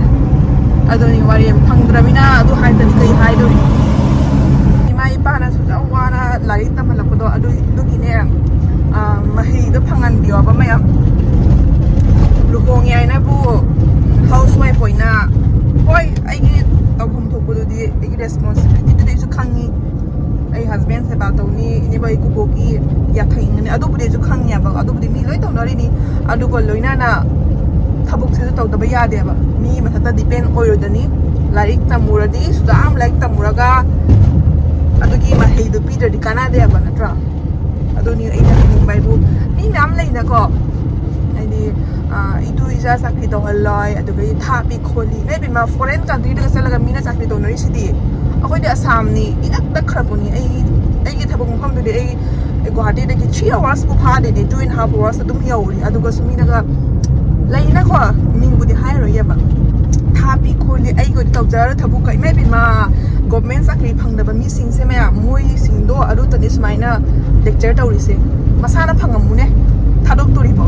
ꯑꯗꯨꯅꯤ ꯋꯥꯔꯤ꯫ ꯐꯪꯗ꯭ꯔꯕꯅꯤꯅ ꯑꯗꯨ ꯍꯥꯏꯗ꯭ꯔꯗꯤ ꯀꯩ ꯍꯥꯏꯗꯣꯔꯤ? ꯏꯃꯥ ꯏꯄꯥꯅꯁꯨ ꯌꯥꯝ ꯋꯥꯅ ꯂꯥꯏꯔꯤꯛ ꯇꯝꯍꯜꯂꯛꯄꯗꯣ ꯑꯗꯨ, ꯑꯗꯨꯒꯤꯅꯦ, ꯑ, ꯃꯍꯩꯗꯣ ꯐꯪꯍꯟꯕꯤꯌꯣꯕ ꯃꯌꯥꯝ꯫ ꯂꯨꯍꯣꯡꯉꯦ ꯍꯥꯏꯅꯕꯨ ꯍꯥꯎꯁ ꯋꯥꯏꯐ ꯑꯣꯏꯅ, ꯍꯣꯏ, ꯑꯩꯒꯤ ꯇꯧꯐꯝ ꯊꯣꯛꯄꯗꯨꯗꯤ, ꯑꯩꯒꯤ ꯔꯦꯁꯄꯣꯟꯁꯤꯕꯤꯂꯤꯇꯤꯗꯨꯗꯤ ꯑꯩꯁꯨ ꯈꯪꯉꯤ꯫ ꯑꯩ ꯍꯁꯕꯦꯟ ꯁꯦꯕꯥ ꯇꯧꯅꯤ, ꯏꯅꯦꯕ ꯏꯀꯨꯕꯣꯛꯀꯤ ꯌꯥꯊꯪ ꯏꯟꯒꯅꯤ, ꯑꯗꯨꯕꯨꯗꯤ ꯑꯩꯁꯨ ꯈꯪꯉꯦꯕ, ꯑꯗꯨꯕꯨꯗꯤ ꯃꯤ ꯂꯣꯏ ꯇꯧꯅꯔꯤꯅꯤ꯫ ꯑꯗꯨꯒ ꯂꯣꯏꯅꯅ ꯊꯕꯛꯁꯤꯁꯨ ꯇꯧꯗꯕ ꯌꯥꯗꯦꯕ, ꯃꯤ ꯃꯊꯛꯇ ꯗꯤꯄꯦꯟ ꯑꯣꯏꯔꯣꯏꯗꯅꯤ꯫ ꯂꯥꯏꯔꯤꯛ ꯇꯝꯃꯨꯔꯗꯤ, ꯁꯨꯗꯥꯝ ꯂꯥꯏꯔꯤꯛ ꯇꯝꯃꯨꯔꯒ, ꯑꯗꯨꯒꯤ ꯃꯍꯩꯗꯨ ꯄꯤꯗ꯭ꯔꯗꯤ ꯀꯥꯟꯅꯗꯦꯕ, ꯅꯠꯇ꯭ꯔꯥ? ꯑꯗꯨꯅꯤ ꯑꯩꯅ ꯍꯥꯏꯅꯤꯡꯕ ꯍꯥꯏꯕꯨ, ꯃꯤ ꯃꯌꯥꯝ ꯂꯩꯅꯀꯣ, ꯍꯥꯏꯗꯤ, ꯑ, ꯏꯇꯨ ꯏꯆꯥ ꯆꯥꯛꯀ꯭ꯔꯤ ꯇꯧꯍꯜꯂꯣꯏ, ꯑꯗꯨꯗꯒꯤ ꯊꯥꯞꯄꯤ ꯈꯣꯠꯂꯤ꯫ ꯏꯃꯥ ꯏꯕꯦꯝꯃ, ꯐꯣꯔꯦꯟ ꯀꯟꯇ꯭ꯔꯤꯗꯒ ꯆꯠꯂꯒ ꯃꯤꯅ ꯆꯥꯛꯀ꯭ꯔꯤ ꯇꯧꯅꯔꯤꯁꯤꯗꯤ꯫ ꯑꯩꯈꯣꯏꯗꯤ ꯑꯁꯥꯝꯅꯤ, ꯏꯅꯛ ꯅꯛꯈ꯭ꯔꯕꯅꯤ꯫ ꯑꯩ, ꯑꯩꯒꯤ ꯊꯕꯛ ꯃꯐꯝꯗꯨꯗꯤ ꯑꯩ, ꯑꯩ ꯒꯨꯍꯥꯇꯤꯗꯒꯤ ꯊ꯭ꯔꯤ ꯑꯋꯥꯔꯁꯄꯨ ꯐꯥꯗꯦꯅꯦ, ꯇꯨ ꯑꯦꯟ ꯍꯥꯐ ꯑꯋꯥꯔꯁ ꯑꯗꯨꯝ ꯌꯧꯔꯤ꯫ ꯑꯗꯨꯒꯁꯨ ꯃꯤꯅꯒ ꯂꯩꯅꯀꯣ, ꯃꯤꯡꯕꯨꯗꯤ ꯍꯥꯏꯔꯣꯏꯒꯦꯕ, ꯊꯥꯞꯄꯤ ꯈꯣꯠꯂꯤ, ꯑꯩꯒ ꯑꯣꯏꯗꯤ ꯇꯧꯖꯔꯔꯣꯏ ꯊꯕꯛꯀ꯫ ꯏꯃꯥ ꯏꯕꯦꯝꯃ, ꯒꯣꯔꯃꯦꯟ ꯆꯥꯛꯀ꯭ꯔꯤ ꯐꯪꯗꯕ ꯃꯤꯁꯤꯡꯁꯦ ꯃꯌꯥꯝ, ꯃꯣꯏꯁꯤꯡꯗꯣ ꯑꯗꯨꯇꯅꯤ ꯁꯨꯃꯥꯏꯅ ꯂꯦꯛꯆꯔ ꯇꯧꯔꯤꯁꯦ꯫ ꯃꯁꯥꯅ ꯐꯪꯉꯝꯃꯨꯅꯦ, ꯊꯥꯗꯣꯛꯇꯣꯔꯤꯕꯣ?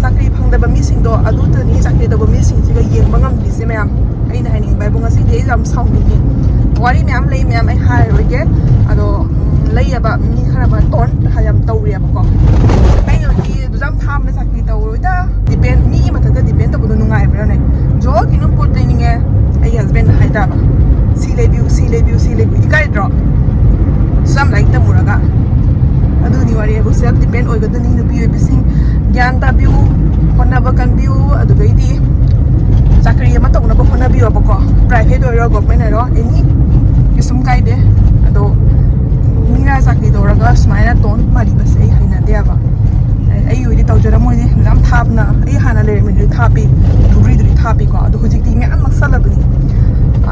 ꯆꯥꯛꯀ꯭ꯔꯤ ꯐꯪꯗꯕ ꯃꯤꯁꯤꯡꯗꯣ ꯑꯗꯨꯇꯅꯤ, ꯆꯥꯛꯀ꯭ꯔꯤ ꯇꯧꯕ ꯃꯤꯁꯤꯡꯁꯤꯒ ꯌꯦꯡꯕ ꯉꯝꯗ꯭ꯔꯤꯁꯦ ꯃꯌꯥꯝ꯫ ꯑꯩꯅ ꯍꯥꯏꯅꯤꯡꯕ ꯍꯥꯏꯕꯨ, ꯉꯁꯤꯗꯤ ꯑꯩ ꯌꯥꯝ ꯁꯥꯎꯅꯤꯡꯉꯤ꯫ ꯋꯥꯔꯤ ꯃꯌꯥꯝ ꯂꯩ ꯃꯌꯥꯝ, ꯑꯩ ꯍꯥꯏꯔꯔꯣꯏꯒꯦ꯫ ꯑꯗꯣ, ꯎꯝ, ꯂꯩꯌꯦꯕ, ꯃꯤ ꯈꯔ ꯑꯃ ꯇꯣꯟ ꯌꯥꯝ ꯇꯧꯔꯤꯌꯦꯕꯀꯣ꯫ ꯑꯩꯅ ꯍꯧꯖꯤꯛ ꯑꯗꯨ ꯌꯥꯝ ꯊꯥꯕꯅ ꯆꯥꯛꯀ꯭ꯔꯤ ꯇꯧꯔꯣꯏꯗ꯫ ꯗꯤꯄꯦꯟ, ꯃꯤꯒꯤ ꯃꯊꯛꯇ ꯗꯤꯄꯦꯟ ꯇꯧꯕꯗꯣ ꯅꯨꯡꯉꯥꯏꯕ꯭ꯔꯥꯅꯦ? ꯖꯣ ꯀꯤꯅꯣ ꯄꯣꯠ ꯂꯩꯅꯤꯡꯉꯦ꯫ ꯑꯩ ꯍꯁꯕꯦꯟ ꯍꯥꯏꯇꯥꯕ, ꯁꯤ ꯂꯩꯕꯤꯌꯨ, ꯁꯤ ꯂꯩꯕꯤꯌꯨ, ꯁꯤ ꯂꯩꯕꯤꯌꯨ, ꯏꯀꯥꯏꯗ꯭ꯔꯣ? ꯁꯨꯝ ꯂꯥꯏꯔꯤꯛ ꯇꯝꯃꯨꯔꯒ꯫ ꯑꯗꯨꯅꯤ ꯋꯥꯔꯤ ꯍꯥꯏꯕꯨ, ꯁꯦꯜꯐ ꯗꯤꯄꯦꯟ ꯑꯣꯏꯒꯗꯕꯅꯤ꯫ ꯅꯨꯄꯤ ꯑꯣꯏꯕꯤꯁꯤꯡ ꯒ꯭ꯌꯥꯟ ꯇꯥꯕꯤꯌꯨ, ꯍꯣꯠꯅꯕ ꯀꯟꯕꯤꯌꯨ꯫ ꯑꯗꯨꯗꯩꯗꯤ ꯆꯥꯀꯔꯤ ꯑꯃ ꯇꯧꯅꯕ ꯍꯣꯠꯅꯕꯤꯌꯣꯕꯀꯣ, ꯄ꯭ꯔꯥꯏꯚꯦꯠ ꯑꯣꯏꯔꯣ ꯒꯣꯔꯃꯦꯟ ꯑꯣꯏꯔꯣ, ꯑꯦꯅꯤ, ꯀꯩꯁꯨꯝ ꯀꯥꯏꯗꯦ꯫ ꯑꯗꯣ ꯃꯤꯅ ꯆꯥꯀꯔꯤ ꯇꯧꯔꯒ ꯁꯨꯃꯥꯏꯅ ꯇꯣꯟ ꯃꯥꯔꯤꯕꯁꯦ ꯑꯩ ꯍꯩꯅꯗꯦꯕ꯫ ꯑꯩ ꯑꯣꯏꯗꯤ ꯇꯧꯖꯔꯝꯃꯣꯏꯅꯦ, ꯌꯥꯝ ꯊꯥꯞꯅ ꯑꯩ ꯍꯥꯟꯅ ꯂꯩꯔꯝꯃꯤꯗꯨꯗꯤ ꯊꯥꯞꯄꯤ, ꯙꯨꯕ꯭ꯔꯤꯗꯨꯗꯤ ꯊꯥꯞꯄꯤꯀꯣ꯫ ꯑꯗꯣ ꯍꯧꯖꯤꯛꯇꯤ ꯃꯌꯥꯝ ꯅꯛꯁꯜꯂꯕꯅꯤ꯫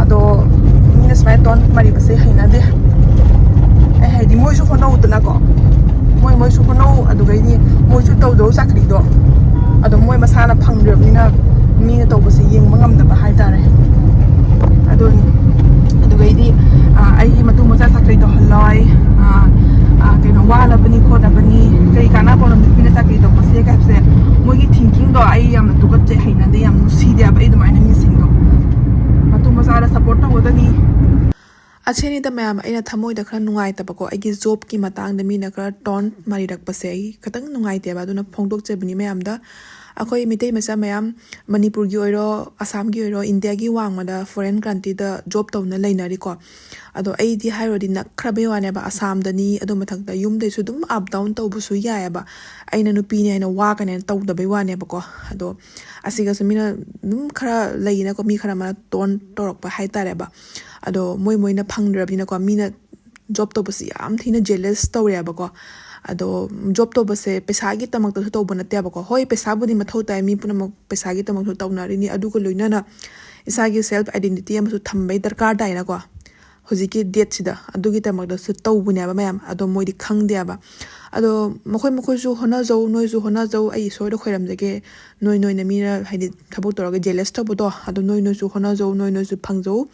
ꯑꯗꯣ ꯃꯤꯅ ꯁꯨꯃꯥꯏꯅ ꯇꯣꯟ ꯃꯥꯔꯤꯕꯁꯦ ꯍꯩꯅꯗꯦ꯫ ꯑꯩ ꯍꯥꯏꯗꯤ ꯃꯣꯏꯁꯨ ꯍꯣꯠꯅꯧꯗꯅꯀꯣ, ꯃꯣꯏ ꯃꯣꯏꯁꯨ ꯍꯣꯠꯅꯧ꯫ ꯑꯗꯨꯒꯩꯗꯤ ꯃꯣꯏꯁꯨ ꯇꯧꯗꯧ ꯆꯥꯀ꯭ꯔꯤꯗꯣ ꯑꯗꯣ ꯃꯣꯏ ꯃꯁꯥꯅ ꯐꯪꯗ꯭ꯔꯕꯅꯤꯅ ꯃꯤꯅ ꯇꯧꯕꯁꯦ ꯌꯦꯡꯕ ꯉꯝꯗꯕ ꯍꯥꯏꯇꯥꯔꯦ꯫ ꯑꯗꯨꯅꯤ꯫ ꯑꯗꯨꯒꯩꯗꯤ ꯑꯩꯒꯤ ꯃꯇꯨ ꯃꯆꯥ ꯆꯥꯀ꯭ꯔꯤ ꯇꯧꯍꯜꯂꯣꯏ, ꯀꯩꯅꯣ, ꯋꯥꯅꯕꯅꯤ ꯈꯣꯠꯅꯕꯅꯤ, ꯀꯔꯤ ꯀꯥꯟꯅꯕꯅꯣ ꯅꯨꯄꯤꯅ ꯆꯥꯀ꯭ꯔꯤ ꯇꯧꯕꯁꯦ ꯍꯥꯏꯕꯁꯦ, ꯃꯣꯏꯒꯤ ꯊꯤꯡꯀꯤꯡꯗꯣ ꯑꯩ ꯌꯥꯝꯅ ꯇꯨꯀꯠꯆꯩ, ꯍꯩꯅꯗꯦ, ꯌꯥꯝ ꯅꯨꯡꯁꯤꯗꯦꯕ ꯑꯩ ꯑꯗꯨꯃꯥꯏꯅ ꯃꯤꯁꯤꯡꯗꯣ꯫ ꯃꯇꯨ ꯃꯆꯥꯗ ꯁꯞꯄꯣꯔꯠ ꯇꯧꯒꯗꯕꯅꯤ꯫ ꯑꯁꯤꯅꯤꯗ ꯃꯌꯥꯝ, ꯑꯩꯅ ꯊꯃꯣꯏꯗ ꯈꯔ ꯅꯨꯡꯉꯥꯏꯇꯕꯀꯣ, ꯑꯩꯒꯤ ꯖꯣꯕꯀꯤ ꯃꯇꯥꯡꯗ ꯃꯤꯅ ꯈꯔ ꯇꯣꯟ ꯃꯥꯔꯤꯔꯛꯄꯁꯦ ꯑꯩ ꯈꯤꯇꯪ ꯅꯨꯡꯉꯥꯏꯇꯦꯕ꯫ ꯑꯗꯨꯅ ꯐꯣꯡꯗꯣꯛꯆꯕꯅꯤ ꯃꯌꯥꯝꯗ꯫ ꯑꯩꯈꯣꯏ ꯃꯤꯇꯩ ꯃꯆꯥ ꯃꯌꯥꯝ ꯃꯅꯤꯄꯨꯔꯒꯤ ꯑꯣꯏꯔꯣ, ꯑꯁꯥꯝꯒꯤ ꯑꯣꯏꯔꯣ, ꯏꯟꯗꯤꯌꯥꯒꯤ ꯋꯥꯡꯃꯗ ꯐꯣꯔꯦꯟ ꯀꯟꯇ꯭ꯔꯤꯗ ꯖꯣꯕ ꯇꯧꯅ ꯂꯩꯅꯔꯤꯀꯣ꯫ ꯑꯗꯣ ꯑꯩꯗꯤ ꯍꯥꯏꯔꯨꯔꯗꯤ ꯅꯛꯈ꯭ꯔꯕꯩ ꯋꯥꯅꯦꯕ, ꯑꯁꯥꯝꯗꯅꯤ, ꯑꯗꯨ ꯃꯊꯛꯇ ꯌꯨꯝꯗꯩꯁꯨ ꯑꯗꯨꯝ ꯑꯞ ꯗꯥꯎꯟ ꯇꯧꯕꯁꯨ ꯌꯥꯏꯑꯕ꯫ ꯑꯩꯅ ꯅꯨꯄꯤꯅꯦ ꯍꯥꯏꯅ ꯋꯥꯒꯅꯦꯅ ꯇꯧꯗꯕꯩ ꯋꯥꯅꯦꯕꯀꯣ꯫ ꯑꯗꯣ ꯑꯁꯤꯒꯁꯨ ꯃꯤꯅ ꯑꯗꯨꯝ ꯈꯔ ꯂꯩꯅꯀꯣ, ꯃꯤ ꯈꯔ ꯑꯃꯅ ꯇꯣꯟ ꯇꯧꯔꯛꯄ ꯍꯥꯏꯇꯥꯔꯦꯕ꯫ ꯑꯗꯣ ꯃꯣꯏ ꯃꯣꯏꯅ ꯐꯪꯗ꯭ꯔꯕꯅꯤꯅꯀꯣ, ꯃꯤꯅ ꯖꯣꯕ ꯇꯧꯕꯁꯤ ꯌꯥꯝ ꯊꯤꯅ ꯖꯦꯂꯁ ꯇꯧꯔꯦꯕꯀꯣ꯫ ꯑꯗꯣ ꯖꯣꯕ ꯇꯧꯕꯁꯦ ꯄꯩꯁꯥꯒꯤꯗꯃꯛꯇꯁꯨ ꯇꯧꯕ ꯅꯠꯇꯦꯕꯀꯣ꯫ ꯍꯣꯏ, ꯄꯩꯁꯥꯕꯨꯗꯤ ꯃꯊꯧ ꯇꯥꯏ, ꯃꯤ ꯄꯨꯝꯅꯃꯛ ꯄꯩꯁꯥꯒꯤꯗꯃꯛꯁꯨ ꯇꯧꯅꯔꯤꯅꯤ, ꯑꯗꯨꯒ ꯂꯣꯏꯅꯅ ꯏꯁꯥꯒꯤ ꯁꯦꯜꯐ ꯑꯥꯏꯗꯦꯟꯇꯤꯇꯤ ꯑꯃꯁꯨ ꯊꯝꯕꯩ ꯗꯔꯀꯥꯔ ꯇꯥꯏꯅꯀꯣ꯫ ꯍꯧꯖꯤꯛꯀꯤ ꯗꯦꯠꯁꯤꯗ ꯑꯗꯨꯒꯤꯗꯃꯛꯇꯁꯨ ꯇꯧꯕꯅꯦꯕ ꯃꯌꯥꯝ, ꯑꯗꯣ ꯃꯣꯏꯗꯤ ꯈꯪꯗꯦꯕ꯫ ꯑꯗꯣ ꯃꯈꯣꯏ ꯃꯈꯣꯏꯁꯨ ꯍꯣꯠꯅꯖꯧ, ꯅꯣꯏꯁꯨ ꯍꯣꯠꯅꯖꯧ, ꯑꯩ ꯏꯁꯣꯔꯗ ꯈꯣꯏꯔꯝꯖꯒꯦ, ꯅꯣꯏ ꯅꯣꯏꯅ ꯃꯤꯅ ꯍꯥꯏꯗꯤ ꯊꯕꯛ ꯇꯧꯔꯒ ꯖꯦꯂꯁ ꯇꯧꯕꯗꯣ, ꯑꯗꯣ ꯅꯣꯏ ꯅꯣꯏꯁꯨ ꯍꯣꯠꯅꯖꯧ, ꯅꯣꯏ ꯅꯣꯏꯁꯨ ꯐꯪꯖꯧ,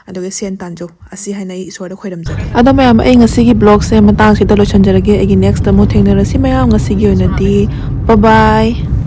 ꯑꯗꯨꯒ ꯁꯦꯟ ꯇꯥꯟꯖꯧ, ꯑꯁꯤ ꯍꯥꯏꯅ ꯑꯩ ꯏꯁꯣꯔꯗ ꯈꯣꯏꯔꯝꯖꯒꯦ꯫ ꯑꯗꯣ ꯃꯌꯥꯝ, ꯑꯩ ꯉꯁꯤꯒꯤ ꯕ꯭ꯂꯣꯒꯁꯦ ꯃꯇꯥꯡꯁꯤꯗ ꯂꯣꯏꯁꯤꯟꯖꯔꯒꯦ꯫ ꯑꯩꯒꯤ ꯅꯦꯛꯁꯇ ꯑꯃꯨꯛ ꯊꯦꯡꯅꯔꯁꯤ ꯃꯌꯥꯝ꯫ ꯉꯁꯤꯒꯤ ꯑꯣꯏꯅꯗꯤ bye bye꯫